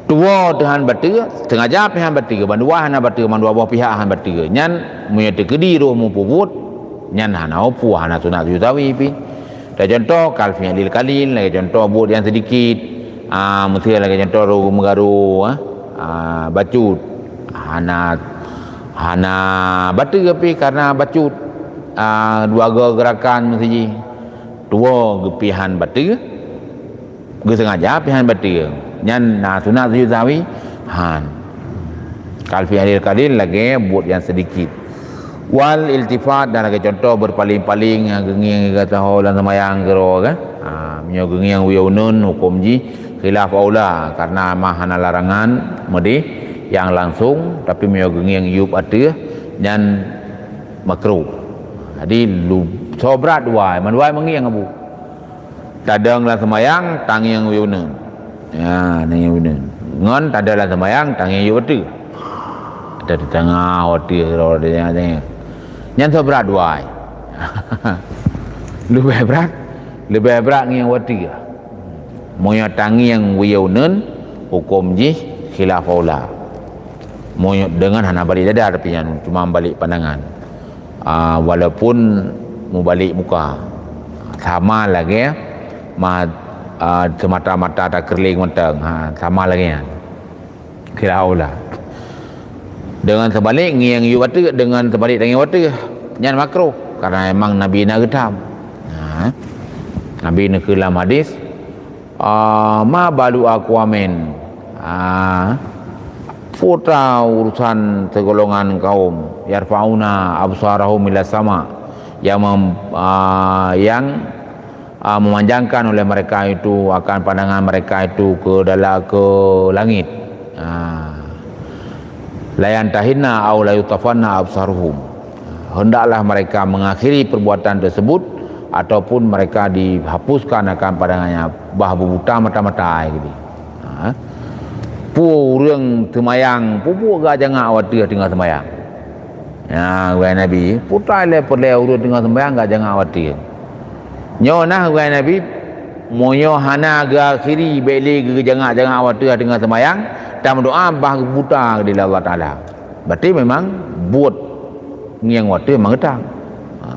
Tuwoe teuh han bateue, sengaja pih han bateue, bandua hana bateue, mandua boh pihak han bateue. Nyan meunyoe teukeudi roh mupeubuet, nyan hana upu, hana sunat sujud sahwi pih. Teucontoh, kal fi'lil qalil, lagée contoh buet nyang sedikit. Ah, miseu lagée contoh roh meugaru, ah, ah, bacut. Hana, hana bateue pih karena bacut. Ah, dua go geurakan miseu jih. Tuwoe geupihan bateue, geusengaja pihan bateue. Nyan na sunat sujud sahwi? Han. Kal fi'lil qalil lagée buet nyang sedikit. Wal iltifat, dan lagée contoh berpaling-paling, ha, geungieng gata ho lam seumayang keudroe kan. Ha, meunyoe geungieng u uneuen huköm jih khilaf aula, karena mah hana larangan meudeh nyang langsung, tapi meunyoe geungieng yueb ateueh nyan makruh. Jadi lu, soe brat dua, mandua mangieng abu. Tadong lam seumayang, tangieng u uneuen. Ya, tangieng u uneuen. Ngon tadong lam seumayang, tangieng yueb ateueh. Ada di tengah, ateueh, roh di tengah. Nyan soe brat dua ai. Leubeh brat, leubeh brat ngieng u ateueh. Meunyoe tangieng u uneuen, huköm jih khilaf aula. Meunyoe deungon hana balik dada, tapi nyan cuma balik pandangan. Ah, walaupun mubalek muka, sama lagée ma-, ah, semata-mata takeureuleng mantong, ha, sama lagée nyan. Khilaf aula. Deungon teubalek ngieng yueb ateueh, deungon teubalek tangieng u ateueh, nyan makruh, karena emang Nabi na geutam. Ha. Nabi neukheun lam hadis, Ah, ma balu aqwamin. Ah, peue urusan seugolongan kaum, yarfa'una absarahum ila sama, yang mem-, ah, yang, ah, memanjangkan oleh mereka itu akan pandangan mereka itu ke dalam, ke langit. Ah. La yantahinna aw la yutafanna absaruhum. Hendaklah mereka mengakhiri perbuatan tersebut ataupun mereka dihapuskan akan pandangannya, bah beubuta mata-mata ai geubi. Ha? Peue ureuëng seumayang, peue buet gak jangak watée teungoh seumayang? Ya, wahai Nabi, putai lé peureulée ureuëng teungoh seumayang gak jangak watée. Nyoe nah, wahai Nabi, meunyoe hana geuakhiri, bék lé geujangak-jangak watée teungoh seumayang, tameudoá bah geubuta lé Allah Taala. Berarti memang buet ngieng watée mangeutang. Ha.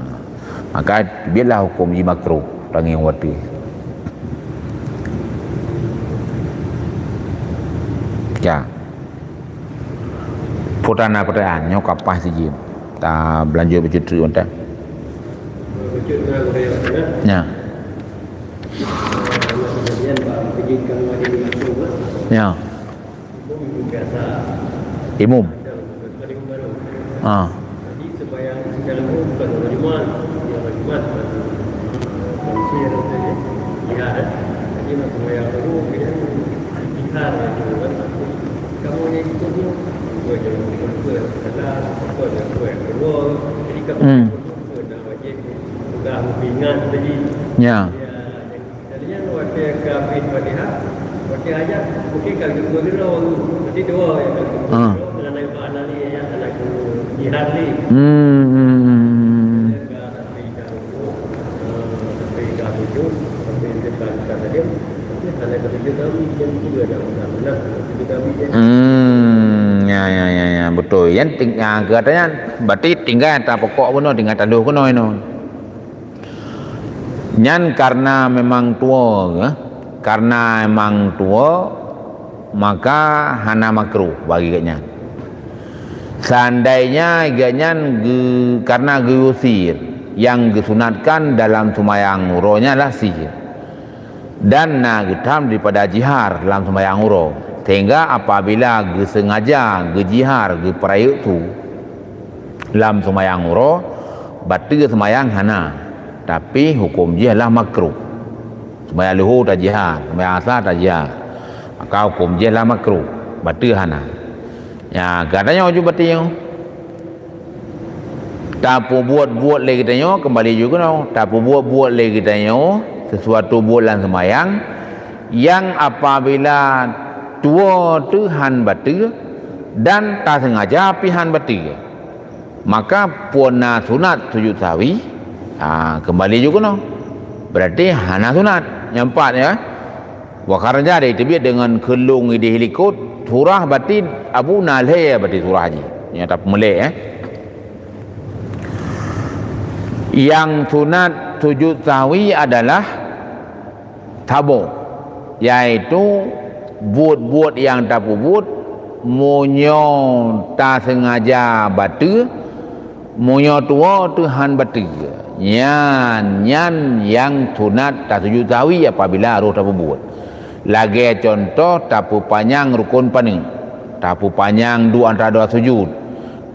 Maka biarlah hukum jih makruh tangieng watée. Ya. Peue na pertanyaan nyoe ka paih sijeuem. Ta beulanjut bacut treuk mantong. Ya. Ya. Imum. Ah. Hmm. Ya. Ha. Hmm, hmm, hmm, hmm. Hmm, ya, ya, ya, ya, betul. Yang ting-, yang kata nyan, berarti tinggai ata pokok bunoe, tinggai taloh keunoe nyoe. Nyan karena memang tuwoe, eh? Karena memang tuwoe, maka hana makruh bagi gobnyan. Seandainya gobnyan ge-, karena geuyue sie, nyang geusunatkan dalam seumayang uroe nyan adalah sie, dan na geutam daripada jihar dalam seumayang uroe, sehingga apabila geusengaja geujihar, geupeurayeuk su lam seumayang uroe, bateue seumayang hana, tapi huköm jih adalah makruh. Seumayang luho tajihar, seumayang asa tajihar, maka huköm jih adalah makruh, bateue hana. Nya, geutanyoe ju bateue nyoe. Tapeubuet-buet lé geutanyoe, keumbali ju keunoe, tapeubuet-buet lé geutanyoe sisuatu buet lam seumayang, nyang apabila tuwoe teuh han bateue dan taseungaja pih han bateue, maka phon na sunat sujud sahwi, ha, keumbali ju keunoe. Berarti hana sunat. Nyang pat, ya. Wa kharaja, dan teubiet deungon kheulong idéh likot, surah bateue abu na lhèe bateue surah jih. Nyang tapeumulek, eh. Nyang sunat sujud sahwi adalah saboh, yaitu buet-buet nyang tapeubuet meunyoe taseungaja bateue, meunyoe tuwoe teuh han bateue, nyan, nyan nyang sunat tasujud sahwi apabila roh tapeubuet. Lagèe cuntoh, tapeupanyang rukon paneuk, tapeupanyang duek antara dua sujud,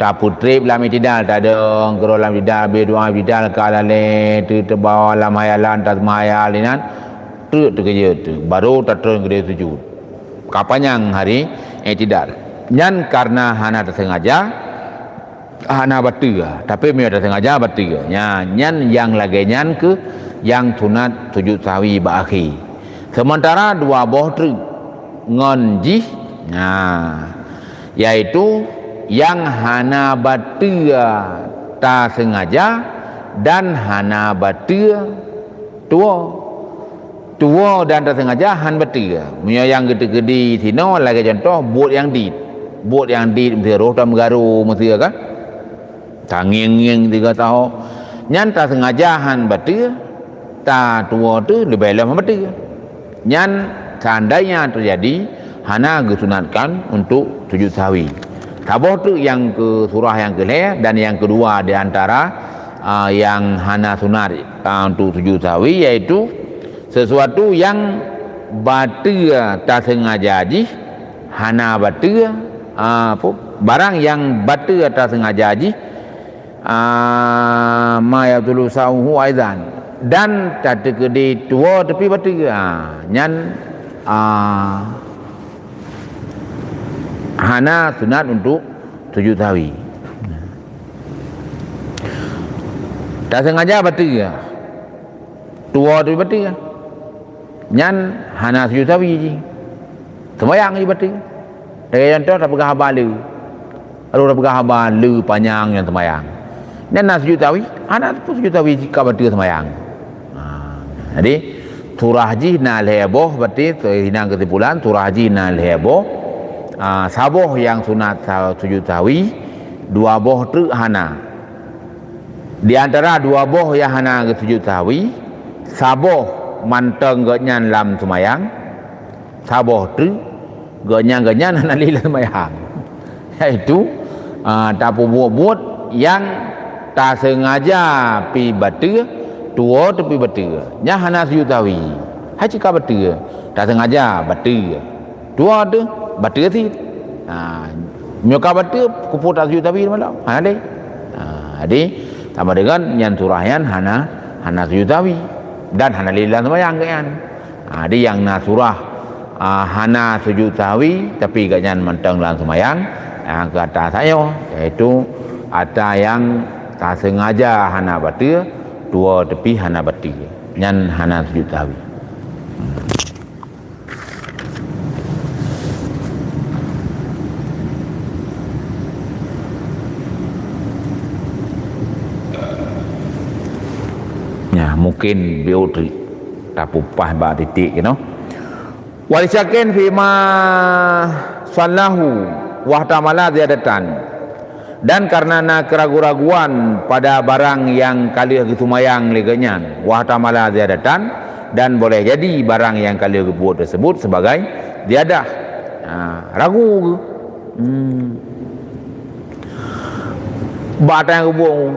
tapeutrép lam i'tidal, tadong keudroe lam i'tidal, abéh duek i'tidal ka lalé, teuteubah lam hayalan, taseumayang inan, treuk teukeujot, barô tatreun keudéh sujud. Ka panyang hari i'tidal. Nyan kareuna hana taseungaja, hana bateue, tapi meunyoe taseungaja bateue. Nya, nyan nyang lagèe nyan keuh nyang sunat sujud sahwi bak akhé. Seumeuntara dua boh treuk ngon jih, nah, yaitu nyang hana bateue taseungaja dan hana bateue tuwoe. Tuwoe dan taseungaja han bateue. Meunyoe nyang geuteukeudi sinoe lagèe cuntoh buet nyang dit. Buet nyang dit miseue roh tameugaru miseue kan. Tangieng-ngieng tiga taho. Nyan taseungaja han bateue, tatuwoe teuh leubeh lom han bateue. Nyan seandainya teujadi hana geusunatkan untuk sujud sahwi. Saboh treuk nyang keu surah nyang keu lhèe dan nyang keudua di antara, ah, nyang hana sunat, ah, untuk sujud sahwi, yaitu sesuatu nyang bateue taseungaja jih hana bateue, ah, apa, barang nyang bateue taseungaja jih, ah, ma yabtulu sahwuhu aidan, dan tateukeudi tuwoe teuh pih bateue, ah, nyan, ah, hana sunat untuk sujud sahwi. Taseungaja bateue, tuwoe teuh bateue, nyan hana sujud sahwi jih. Seumayang jih bateue. Lagèe cuntoh, tapeugah haba le. Aduh, tapeugah haba le panyang nyan seumayang. Nyan na sujud sahwi? Hana sujud sahwi jih ka bateue seumayang. Ha, jadi, surah jih na lhèe boh, berarti, inong keusimpulan, surah jih na lhèe boh. Ah, saboh nyang sunat sa-, sujud sahwi, dua boh treuk hana. Di antara dua boh nyang hana geusujud sahwi, saboh mantong gobnyan lam seumayang, saboh treuk gobnyan, gobnyan hana lé lam seumayang. Yaitu, ah, tapeubuet-buet nyang taseungaja pih bateue, tuwoe teuh pih bateue. Nyan hana sujud sahwi. Hai cit ka bateue, taseungaja bateue. Tuwoe teuh bateue cit. Ha, meunyoe ka bateue, keupeue tasujud sahwi malam? Hana lé. Ha, jadi, sama dengan nyan surah nyan hana, hana sujud sahwi. Dan hana lé lam seumayang gobnyan. Ha, jadi nyang na surah, ah, hana sujud sahwi, tapi gobnyan mantong lam seumayang, nyang keu ata sayoe, yaitu ata nyang taseungaja hana bateue, tuwoe teuh pih hana bateue. Nyan hana sujud sahwi. Ya, mungkin bieu teuk tapupah bak titik keunoe. Walisyakin fima sallahu wahtamala ziyadatan. Dan karena na keraguan-raguan pada barang nyang ka lheueh geuseumayang lé gobnyan, wahtamala ziyadatan, dan boleh jadi barang nyang ka lheueh geubuet tersebut sebagai ziyadah. Ha, ragu ke? Hmm. Bak ata nyang geupeubuet.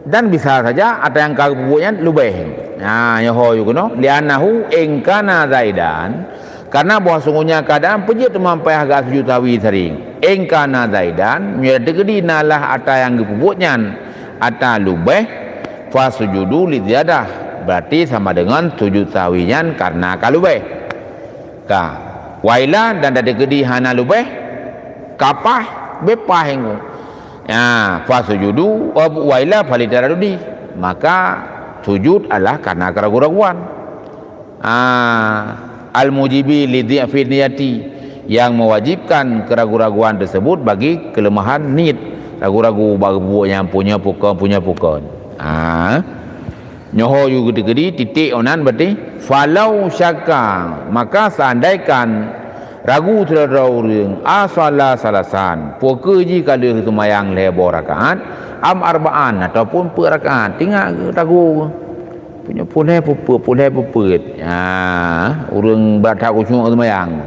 Dan bisa saja ata nyang ka geupeubuet nyan leubeh. Ha, nyoe ho yue keunoe. Li'annahu in kana zaidan, karena bahwa sungguhnya keadaan peujeuet teuma payah geusujudu sahwi saring. In kana zaidan, meunyoe teukeudi na lah ata nyang geupeubuet nyan ata leubeh, fa sujudu li ziyadah, berarti sama dengan sujud sahwi nyan karena ka leubeh. Ka. Wa illa, dan teukeudi hana leubeh, ka paih, beu paih ngon. Ya, fa sujudu, wa illa fali taraddudi. Maka sujud adalah karena keraguan-raguan. Ah, al-mujibi li dhi'fi niyati, yang mewajibkan keraguan-raguan tersebut bagi kelemahan niat. Ragu-ragu bak geupeubuet nyang punya pukon, punya pukon. Ah. Nyoe ho yue geuteukedi titik onan berarti, falau syakka, maka seandaikan ragu sidroe-droe ureuëng, asalla salasan, peu kheueh jih ka lheueh seumayang lhée boh rakaat, am arba'an, ataupun peuet rakaat, tingat geuh ragu. Punya puléh peupeuet, puléh peupeuet. Ha, ureuëng brat that khusyuk seumayang.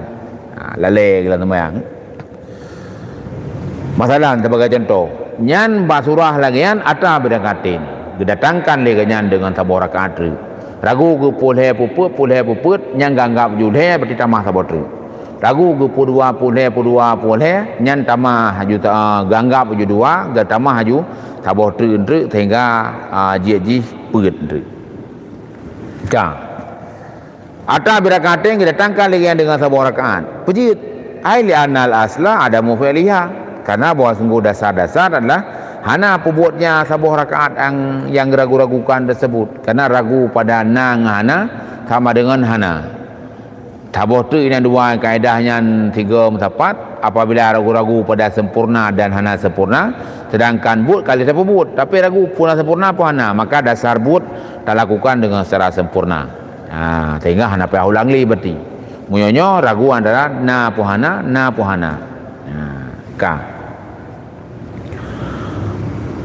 Ha, lalée geuh lam seumayang. Masalah, sebagai contoh, nyan bak surah lagée nyan ata bidakatin, geudatangkan lé geuh nyan deungon saboh rakaat treuk. Ragu geuh puléh peupeuet, puléh peupeuet, nyang geuanggab ju lhée berarti tamah saboh treuk. Ragu geuh peudua puléh, peudua puléh, nyan tamah ju ta-, geuanggab ju dua, geutamah ju saboh treuk treuk sehingga, a, jeuet jih peuet treuk. Ka. Ata birakatain geudatangkan lé geuh nyan deungon saboh rakaat. Peujeuet, ai li'annal asla adamu fi'liha. Karena bahwa sungguh dasar-dasar adalah hana peubuetnya saboh rakaat nyang, nyang ragu-ragukan tersebut. Karena ragu pada na ngon hana sama dengan hana. Saboh treuk nyang dua kaedah nyan tiga meusapat, apabila ragu-ragu pada sempurna dan hana sempurna, sedangkan buet ka lheueh tapeubuet, tapi ragu puna sempurna peu hana, maka dasar buet talakukan deungon secara sempurna. Ha, sehingga hana payah ulang lé berarti. Meunyoe nyoe ragu antara na peu hana, na peu hana. Ha, ka.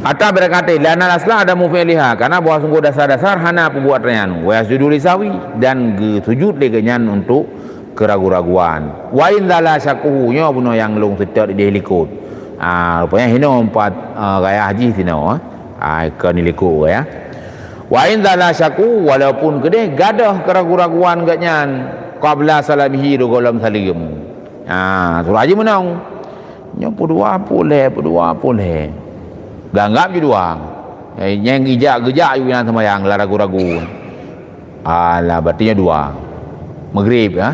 Ata birakatain, li'annal asla adamu fi'liha, karena bahwa sungguh dasar-dasar hana peubuet nyan, wa yasjudu lisahwi, dan geusujud lé geuh nyan untuk keuragu-raguan. Wa in zala syakkuhu, nyoe bunoe nyang lôn seutôt idéh likot. Ah, rupanya hinoe empat, ah, gaya jih sinoe, ah. Ah, kon likot gaya. Wa in zala syakkuhu, walaupun keudeh gadôh keuragu-raguan geuh nyan, qabla salamihi, di gohlom saleuem. Ah, surah jih meunong. Nyoe peudua puléh, peudua puléh. Geuanggab ju dua. Eh, nyang geujak, geujak ju nyang seumayang lam ragu-ragu. Alah, berarti nyoe dua. Maghrib, ha?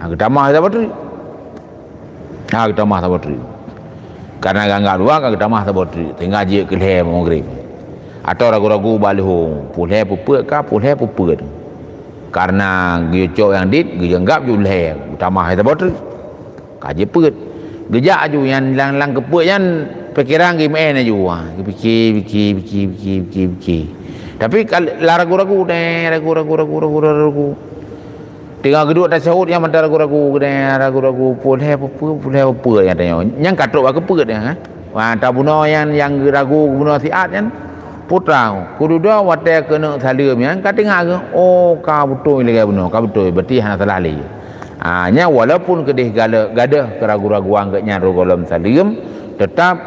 Ha, geutamah saboh treuk. Ha, geutamah saboh treuk. Karena geuanggab dua, ka geutamah saboh treuk. Sehingga jeuet keu lhée maghrib. Atawa ragu-ragu bak leuhô, puléh peupeuet ka, puléh peupeuet. Karena geuyue cok nyang dit, geuanggab ju lhée, geutamah saboh treuk. Ka jipeuet. Geujak aju nyan lam, lam keupeuet nyan, pikiran geumeu'en aju, ah. Geupike, pike, pike, pike, pike, pike. Tapi kal-, lam ragu-ragu deh, ragu, ragu, ragu, ragu, ragu, ragu. Teungoh geuduek tasyahud nyan mantong ragu-ragu deh, ragu-ragu, puléh peupeuet, puléh peupeuet nyan tanyoe. Nyan ka trok bak keupeuet nyan, eh. Wah, tabunoe nyan nyang geuragu, bunoe siat nyan. Putra, kududoe watée keuneuk saleuem nyan, ka teuingat geuh, oh, ka beutôi lagée bunoe, ka beutôi, berarti hana salah lé. Ah, nyan walaupun keudeh gala-, gadôh keuragu-raguan geuh nyan rot gohlom saleuem, teutap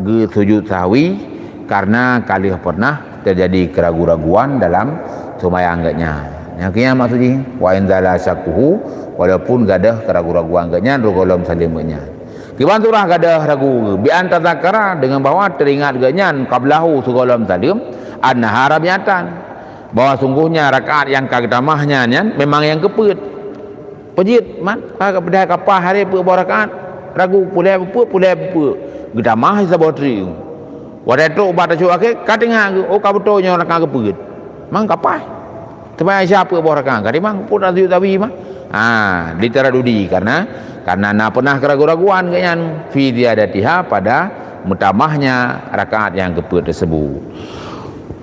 geusujud sahwi karena ka lheueh pernah teujadi keuragu-raguan dalam seumayang geuh nyan. Nyang keu nyan maksud jih, wa in zala syakkuhu, walaupun gadôh keuragu-raguan geuh nyan rot gohlom saleuem geuh nyan. Kiban surah gadôh ragu, bi an tazakara, deungon bahwa teuingat geuh nyan qablahu, sigohlom saleuem, annaha rabi'atan. Bahwa sungguhnya rakaat nyang ka geutamah nyan, nyan memang nyang keupeuet. Peujeuet, man, ka geupeudai kapah hari peuet boh rakaat. Ragu, puléh peupeuet, puléh peupeuet. Geutamah saboh treuk. Watée trok bak tasyahud akhé, ka teuingat geuh, oh, ka beutôi nyoe rakaat keupeuet. Mang kapah. Seumayang Isya peuet boh rakaat, ka timang peuet sujud sahwi mah. Ha, li taraddudi, karena, karena na pernah keuragu-raguan geuh nyan, fi ziyadatiha, pada meutamahnya rakaat nyang keupeuet tersebut.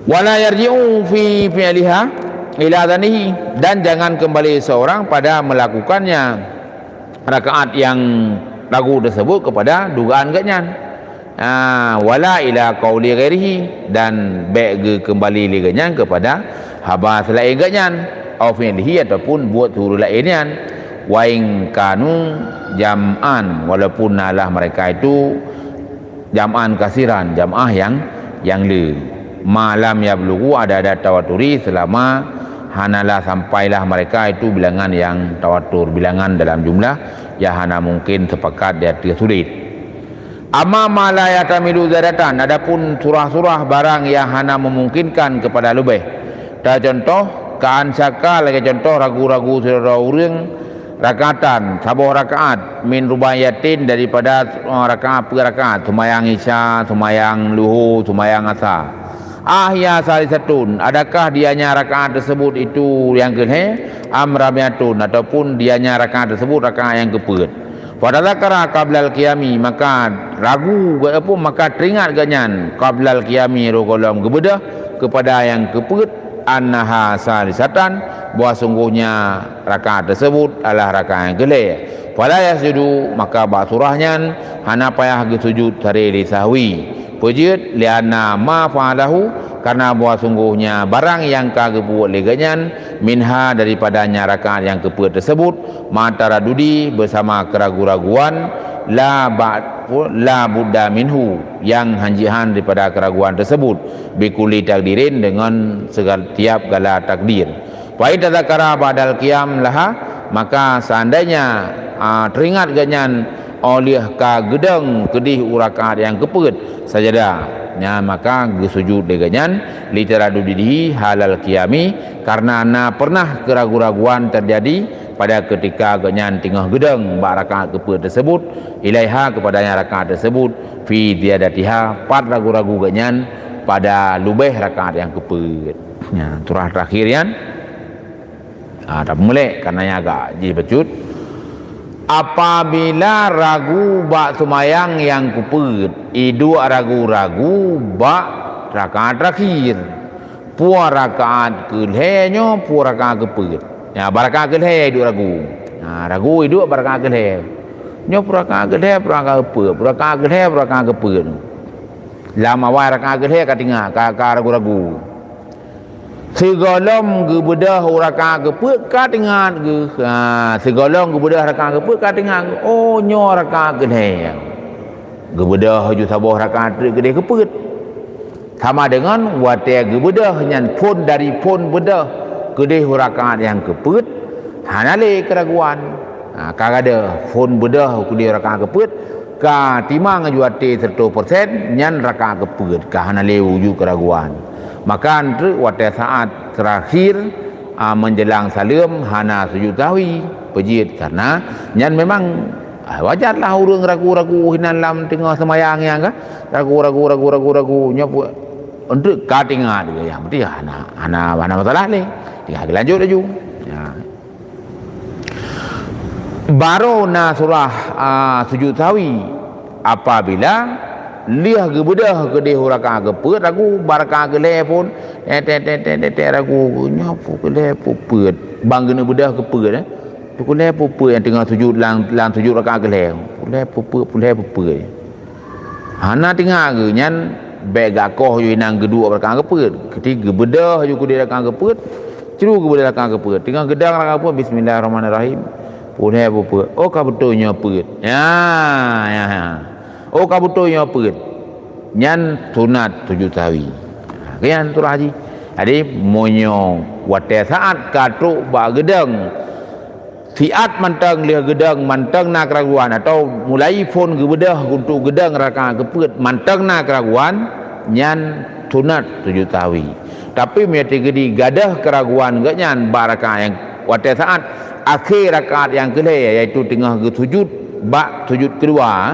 Wala yarji'u fi fi'liha ila dhannihi, dan jangan kembali seorang pada melakukannya rakaat nyang ragu tersebut kepada dugaan geuh nyan. Ah, wala ila qauli ghairihi, dan bék geukeumbali lé geuh nyan keupada haba seulaén geuh nyan, au fi'lihi, ataupun buet ureuëng laén nyan. Wa in kanu jam'an, walaupun nalah mereka itu jam'an kasiran, jamaah yang, yang le. Ma lam yablughu adada tawaturi, selama hanalah sampailah mereka itu bilangan yang tawatur, bilangan dalam jumlah yang hana mungkin sepakat di ateueh sulit. Amma ma la yahtamilu ziyadatan, adapun surah-surah barang yang hana memungkinkan kepada leubeh. Tacontoh, ka an syakka, lagée contoh ragu-ragu sidroe ureuëng rakaatan, saboh rakaat, min rubaiyatin, daripada, eh, rakaat per rakaat, seumayang Isya, seumayang Luhur, seumayang Asa. Ahya salisatun, adakah dianya rakaat tersebut itu yang keulhée, am rabiatun, ataupun dianya rakaat tersebut rakaat yang keupeuet? Fatazakara qablal qiyami, maka ragu, apa, maka teringat geuhnyan, qablal qiyami, roh gohlom geubeudoh kepada yang keupeuet, annaha salisatan, bahwa sungguhnya rakaat tersebut adalah rakaat yang keulhée. Fala yasjudu, maka bak surah nyan hana payah geusujud saré li sahwi. Peue jeuet? Lianna ma fa'alahu, karena bahwa sungguhnya barang nyang ka geupeubuet lé geuhnyan, minha, daripadanya rakaat nyang keupeuet tersebut, ma taradudi, beusama keuragu-raguan, la ba-, la budda minhu, nyang hanjihan daripada keuraguan tersebut, bikulli takdirin, dengan segal-, tiap gala takdir. Fa in tazakara ba'dal qiyam laha, maka seandainya, a, teuingat geuhnyan óh lheueh ka geudong keudeh u rakaat nyang keupeuet sajada, nyan maka geusujud lé geuhnyan, li taradudihi halal qiyami, karena na pernah keuragu-raguan teujadi pada keutika geuhnyan teungoh geudong bak rakaat keupeuet teusebut, ilaiha, kepadanya rakaat teusebut, fi ziyadatiha, pat ragu-ragu geuhnyan pada leubeh rakaat nyang keupeuet. Nyan, surah terakhir nyan. Ha, tapeumulek, karena nyan agak jih bacut. Apabila ragu bak seumayang nyang keupeuet, iduek ragu-ragu bak rakaat terakhir. Peue rakaat keulhée nyoe, peue rakaat keupeuet. Nyan, bak rakaat keulhée iduek ragu. Ha, ragu iduek bak rakaat keulhée. Nyoe peue rakaat keulhée, peue rakaat keupeuet, peue rakaat keulhée, peue rakaat keupeuet. Lam awai rakaat keulhée ka teuingat, ka, ka ragu-ragu. Sigohlom geubeudoh u rakaat keupeuet ka teuingat geuh. Ha, sigohlom geubeudoh rakaat keupeuet ka teuingat geuh. Oh, nyoe rakaat keulhée. Geubeudoh ju saboh rakaat treuk keudeh keupeuet. Sama deungon watée geubeudoh nyan phon dari phon beudoh keudeh u rakaat nyang keupeuet, hana lé keuraguan. Ha, ka gadôh phon beudoh keudeh u rakaat keupeuet, ka timang ju até seratus persen, nyan rakaat keupeuet, ka hana lé wujud keuraguan. Maka treuk watée saat terakhir, a, menjelang saleuem hana sujud sahwi, peue jeuet, karena nyan memang, a, wajarlah ureuëng ragu-ragu hinan lam teungoh seumayang nyan ka, ragu-ragu, ragu-ragu, ragu, nyoe peue, untuk ka teuingat, nyang penting hana, hana, hana masalah lé, tinggai geulanjut laju. Ya. Baru na surah, a, sujud sahwi. Apabila lheueh geubeudoh keudeh u rakaat keupeuet, ragu, bak rakaat keulhée phon, eh, tét, tét, tét, tét, tét, ragu, nyoe peue keulhée peue peuet. Ban geuneuk beudoh keupeuet, eh. Peue keulhée peue peuet nyang teungoh sujud lam, lam sujud rakaat keulhée. Peue keulhée peue peuet, peue keulhée peue peuet. Hana teuingat geuh nyan, bék gak koh ju inan geuduek bak rakaat keupeuet. Keuti geubeudoh ju keudeh rakaat keupeuet, cru geubeudoh rakaat keupeuet. Teungoh geudong rakaat keupeuet, bismillahirrahmanirrahim. Peue keulhée peue peuet. Oh, ka beutôi nyoe peuet. Ya, ya, ya. Oh, ka beutôi nyoe peuet. Nyan sunat sujud sahwi. Ha, nyan surah jih. Jadi, meunyoe watée saat ka trok bak geudong, siat mantong lheueh geudong mantong na keuraguan, atau mulai phon geubeudoh untuk geudong rakaat keupeuet mantong na keuraguan, nyan sunat sujud sahwi. Tapi meunyoe teugeudi gadôh keuraguan geuhnyan bak rakaat nyang watée saat akhé rakaat nyang keulhée, yaitu teungoh geusujud bak sujud keudua,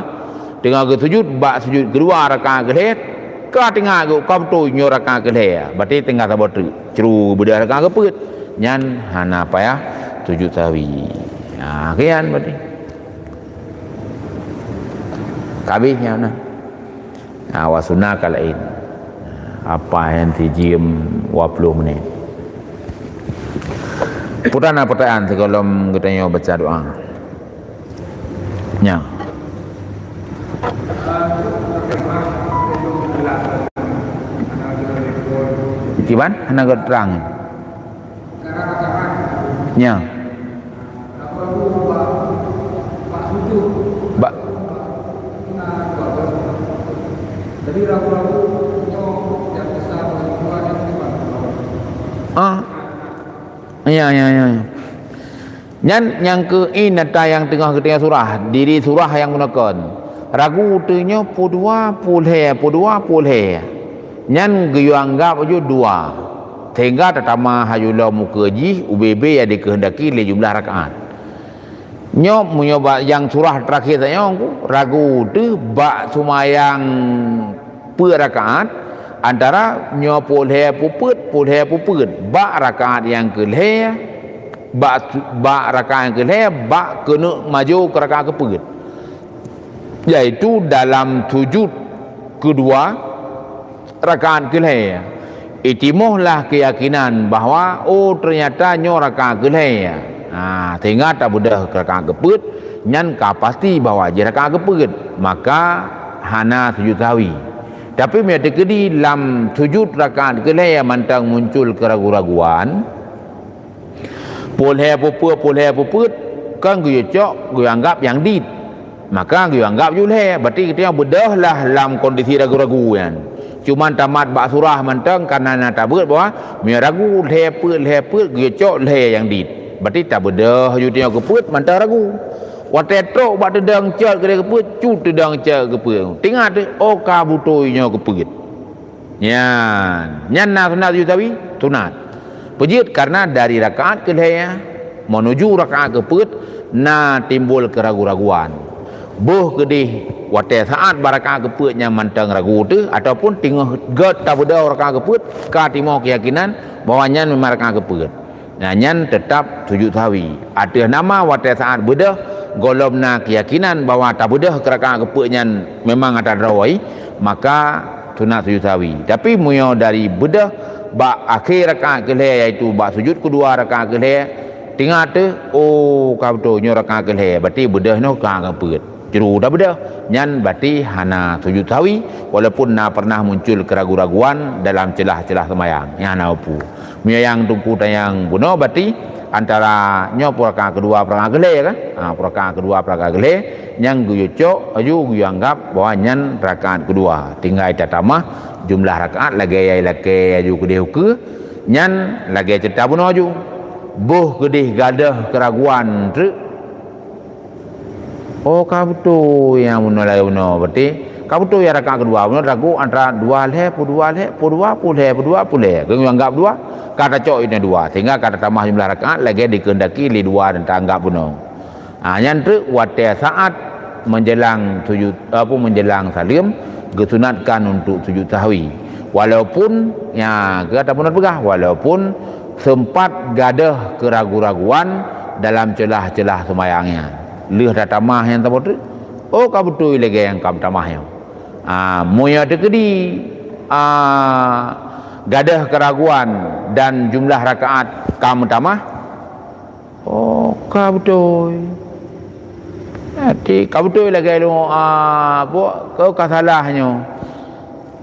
teungoh geusujud bak sujud keudua rakaat keulhée, ka teuingat geuh ka beutôi nyoe rakaat keulhée, berarti teungoh saboh treuk, cru beudôh rakaat keupeuet, nyan hana payah sujud sahwi. Ha, kian berarti. Ka habéh nyan na. Ha, wa sunna ka laén. Apa nyang sijeuem dua puluh menit. Peue na peutanyaan sigohlom geutanyoe baca doa? Nyan. Kiban? Hana geutrang. Nyan. Jadi ragu-ragu nyoe nyang besar dua nyang teumpat. Ah. Ya, ya, ya, ya. Nyan nyang keu in ata nyang teungoh geutanyoe surah, diri surah nyang meunoe kon. Ragu teuh nyoe peuet dua, peuet lhèe, peuet dua, peuet lhèe. Nyan geuyue anggap ju dua. Sehingga tatamah aju lom ukeue jih ubé-bé nyang dikeundaki lé jumlah rakaat. Nyoe meunyoe bak nyang surah terakhir tanyoe ragu teuh bak seumayang peuet rakaat, antara nyoe peuet lhèe peuet, peuet lhèe peuet, bak rakaat nyang keu lhèe, bak, bak rakaat nyang keu lhèe, bak keuneuk majo keu rakaat keu peuet. Yaitu dalam sujud keudua, rakaat keu lhèe. Itimohlah keuyakinan bahwa, oh, teunyata nyoe rakaat keu lhèe. Ha, sehingga tabeudôh rakaat keu peuet, nyan ka pasti bahwa jih rakaat keu peuet, maka hana sujud sahwi. Tapi meunyoe teukeudi lam sujud rakaat keu lhèe mantong muncul keuragu-raguan, peuet lhèe peuet, peuet lhèe peuet, kan geuyue cok, geuyue anggap nyang dit. Maka geuyue anggap ju lhèe, berarti geutanyoe beudôh lah lam kondisi ragu-ragu nyan. Cuman tamat bak surah mantong, karena na tabeuet bahwa meunyoe ragu lhèe peuet, lhèe peuet, geuyue cok lhèe nyang dit. Berarti tabeudôh ju tanyoe keu peuet mantong ragu. Watèe trok bak teudong cot keudeh keu peuet, cut teudong cot keu peuet. Teuingat, oh, ka beutôi nyoe keu peuet. Nyan, nyan na sunat sujud sahwi? Sunat. Peue jeuet? Karena dari rakaat keu lhèe menuju rakaat keu peuet na timbul keuragu-raguan. Boh keudeh watèe saat bak rakaat keu peuet nyan mantong ragu teuh, ataupun teungoh gèt tabeudôh rakaat keu peuet, ka timoh keuyakinan bahwa nyan memang rakaat keu peuet. Nah, nyan teutap sujud sahwi. Ateueh nama watèe saat beudôh, gohlom na keuyakinan bahwa tabeudôh keu rakaat keu peuet nyan memang atra droe, maka sunat sujud sahwi. Tapi meunyoe dari beudôh bak akhé rakaat keu lhèe, yaitu bak sujud keudua rakaat keu lhèe, teuingat teuh, oh, ka beutôi nyoe rakaat keu lhèe, berarti beudôh nyoe rakaat keu peuet. Jru tabeudôh, nyan berarti hana sujud sahwi, walaupun na pernah muncul keuragu-raguan dalam ceulah-ceulah seumayang. Nyan hana peue. Meunyoe nyang teungku tanyong bunoe, berarti antara nyoe peuet rakaat keudua, peuet rakaat keu lhèe kan? Ha, peuet rakaat keudua, peuet rakaat keu lhèe, nyang geuyue cok, aju geuyue anggap bahwa nyan rakaat keudua. Tinggai tatamah jumlah rakaat lagèe nyang lakèe aju keudeh ukeue, nyan lagèe ceurita bunoe aju. Boh keudeh gadôh keuraguan treuk, oh, ka beutôi nyang bunoe lagèe bunoe. Berarti ka beutôi nyang rakaat keudua. Bunoe ragu antara dua lhèe, peuet dua lhèe, peuet dua, peuet lhèe, peuet dua, peuet lhèe. Keu anggap dua, ka tacok inan dua. Sehingga ka tatamah jumlah rakaat lagèe dikeundaki lé dua dan taanggap bunoe. Ha, nyan treuk watèe saat menjelang sujud, apa, menjelang saleuem, geusunatkan untuk sujud sahwi. Walaupun, ya, ka tapeuna peugah, walaupun sempat gadôh keuragu-raguan dalam ceulah-ceulah seumayang nyan. Lheueh tatamah nyan saboh treuk, oh, ka beutôi lagèe nyang ka meutamah nyoe. Ah, meunyoe teukeudi, ah, gadôh keuraguan dan jumlah rakaat ka meutamah, oh, ka beutôi. Jadi, ka beutôi lagèe lôn, ah, apa, keu ka salah nyoe.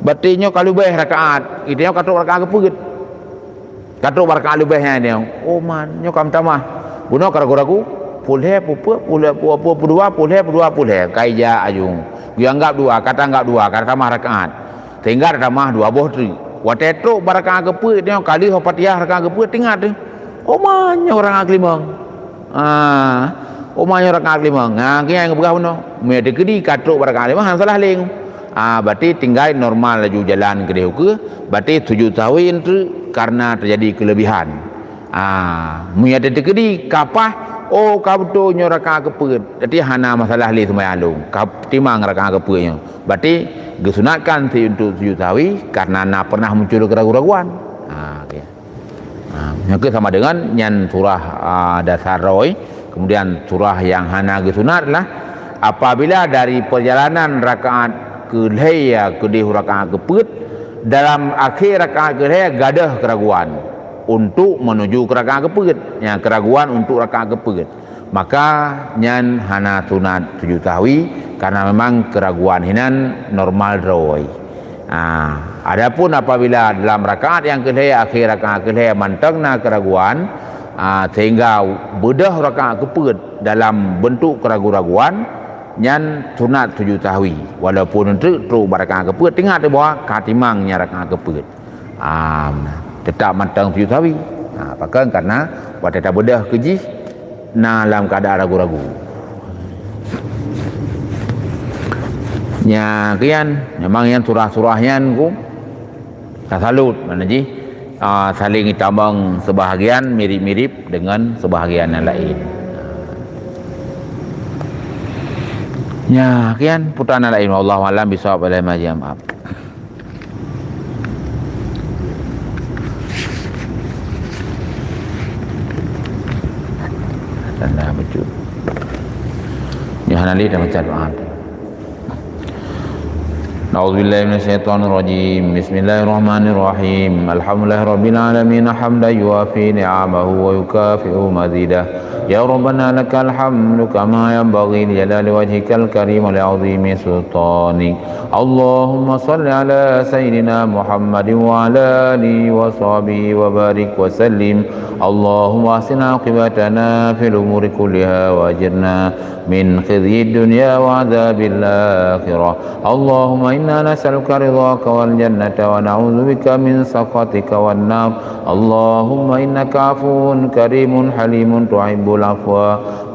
Berarti nyoe ka leubeh rakaat. Geutanyoe ka trok rakaat keu peuet. Ka trok bak rakaat leubeh nyan nyoe. Oh man, nyoe ka meutamah. Bunoe ka ragu-ragu. Peuet lhèe, peuet peuet, peuet lhèe, peuet, peuet, peuet dua, peuet lhèe, peuet dua, peuet lhèe. Ka ija aju. Geuanggap dua, ka taanggap dua, ka tatamah rakaat. Sehingga tatamah dua boh treuk. Watèe trok bak rakaat keu peuet nyoe, ka lheueh Fatihah rakaat keu peuet, teuingat teuh. Oh man, nyoe rakaat keulimong. Ah, oh man nyoe rakaat keulimong. Ah, keu nyang geupeugah bunoe. Meunyoe teukeudi ka trok bak rakaat keulimong, hana salah lé. Ah, berarti tinggai normal laju jalan keudeh ukeue, berarti sujud sahwi treuk karena terjadi kelebihan. Ah, meunyoe teukeudi ka paih, oh, ka beutôi nyoe rakaat keu peuet. Berarti hana masalah lé seumayang lôn. Ka timang rakaat keu peuet nyoe. Berarti geusunatkan si untuk sujud sahwi karena na pernah muncul keraguan-raguan. Ah, oke. Ha, nyang keu sama dengan nyan surah, ah, dasar roi, kemudian surah yang hana geusunat lah apabila dari perjalanan rakaat keu lhèe keudeh rakaat keu peuet, dalam akhé rakaat keu lhèe gadôh keraguan untuk menuju keu rakaat keu peuet, nyang keraguan untuk rakaat keu peuet. Maka nyan hana sunat sujud sahwi, karena memang keraguan hinan normal droe. Ha, adapun apabila dalam rakaat nyang keu lhèe, akhé rakaat keu lhèe mantong na keraguan, ha, sehingga beudôh rakaat keu peuet dalam bentuk keragu-raguan, Nyan sunat sujud sahwi. Walaupun treuk trok bak rakaat keupeuet, teuingat bahwa ka timang nyan rakaat keupeuet. Ah, teutap mantong sujud sahwi. Ha, pakon? Karena watée tabeudôh keu jih na lam keuadaan ragu-ragu. Nya kian, memang nyan surah-surah nyan ku tasalut, makna jih, ah, saling itamong, sebahagian mirip-mirip dengan sebahagian yang lain. Nya kian, putaran lain, wallahu alam bisawab, alaihi majam. Tanda bacut. Yohana lé dah baca doa. أعوذ بالله من الشيطان الرجيم. بسم الله الرحمن الرحيم. الحمد لله رب العالمين، حمدا يوافي نعمه ويكافئ مزيده. يا ربنا لك الحمد كما ينبغي لجلال وجهك الكريم ولعظيم سلطانك. اللهم صل على سيدنا محمد وعلى آله وصحبه وبارك وسلم. اللهم أحسن عاقبتنا في الأمور كلها وأجرنا من خزي الدنيا وعذاب الآخرة. اللهم إنا نسألك رضاك والجنة ونعوذ بك من سخطك والنار. اللهم إنك عفو كريم حليم تحب العفو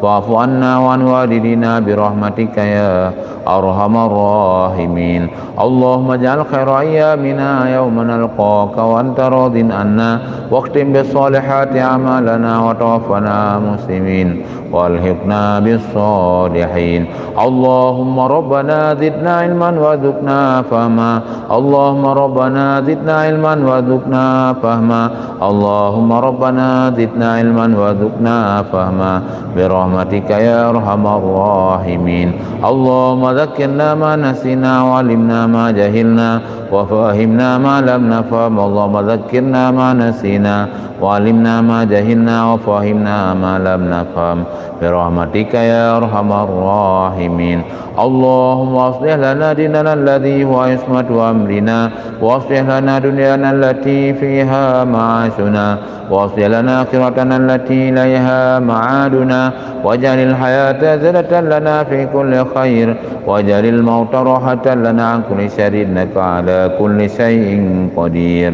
فاعف عنا وعن والدينا برحمتك يا أرحم الراحمين. اللهم اجعل خير أيامنا يوم نلقاك وأنت راض عنا، واختم بالصالحات أعمالنا وتوفنا مسلمين وألحقنا بالصالحين. اللهم ربنا زدنا علما وارزقنا فهما. اللهم ربنا زدنا علما وارزقنا فهما. اللهم ربنا زدنا علما وارزقنا فهما برحمتك يا أرحم الراحمين. اللهم ذكرنا ما نسينا وعلمنا ما جهلنا وفهمنا ما لم نفهم. اللهم ذكرنا ما نسينا وعلمنا ما جهلنا وفهمنا ما لم نفهم برحمتك يا أرحم الراحمين. اللهم أصلح لنا ديننا الذي هو عصمة أمرنا، وأصلح لنا دنيانا التي فيها معاشنا، وأصلح لنا آخرتنا التي إليها معادنا، واجعل الحياة زيادة لنا في كل خير، واجعل الموت راحة لنا عن كل شر، إنك على كل شيء قدير.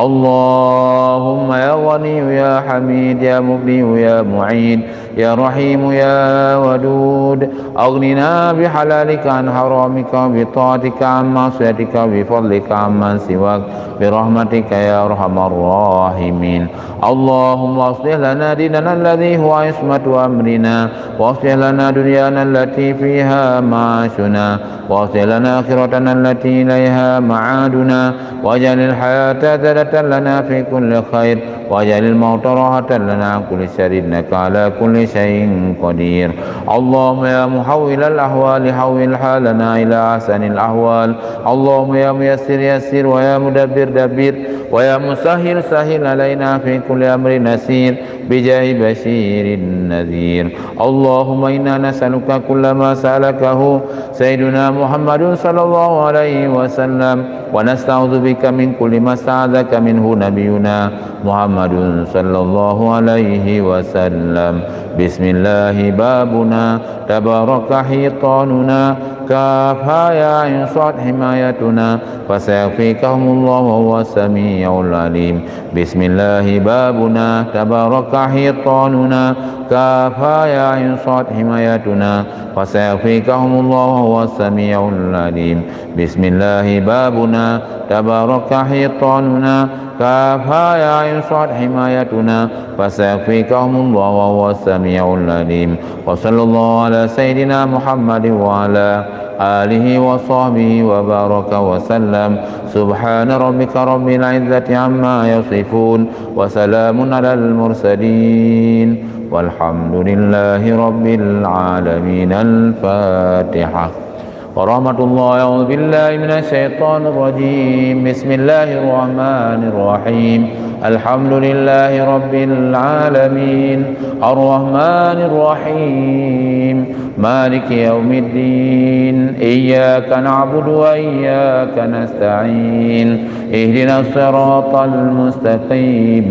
اللهم يا غني يا حميد يا مبدئ يا معيد يا رحيم يا ودود، أغننا بحلالك عن حرامك وبطاعتك عن معصيتك وبفضلك عمن سواك برحمتك يا أرحم الراحمين. اللهم أصلح لنا ديننا الذي هو عصمة أمرنا، وأصلح لنا دنيانا التي فيها معاشنا، وأصلح لنا آخرتنا التي إليها معادنا، واجعل الحياة زيادة لنا في كل خير، واجعل الموت راحة لنا عن كل شر، إنك على كل شيء قدير. اللهم يا محول الأحوال، حول حالنا إلى أحسن الأحوال. اللهم يا ميسر يسر، ويا مدبر دبر، ويا مسهل سهل علينا في كل أمر يسير، بجاه بشير النذير. اللهم إنا نسألك كل ما سألكه سيدنا محمد صلى الله عليه وسلم، ونستعوذ بك من كل ما استعاذك منه نبينا محمد صلى الله عليه وسلم. بسم الله بابنا، تبارك حيطاننا، كافها يا عين صاد حمايتنا، فسيكفيكهم الله وهو السميع العليم. بسم الله بابنا، تبارك حيطاننا، كافها يا عين صاد حمايتنا، فسيكفيكهم الله وهو السميع العليم. بسم الله بابنا، تبارك حيطاننا، كافها يا عين صاد حمايتنا، فسيكفيكهم الله وهو السميع العليم. وصلى الله على سيدنا محمد وعلى آله وصحبه وبارك وسلم. سبحان ربك رب العزة عما يصفون، وسلام على المرسلين، والحمد لله رب العالمين. الفاتحة. ورحمة الله. أعوذ بالله من الشيطان الرجيم. بسم الله الرحمن الرحيم. الحمد لله رب العالمين. الرحمن الرحيم. مالك يوم الدين. إياك نعبد وإياك نستعين. اهدنا الصراط المستقيم.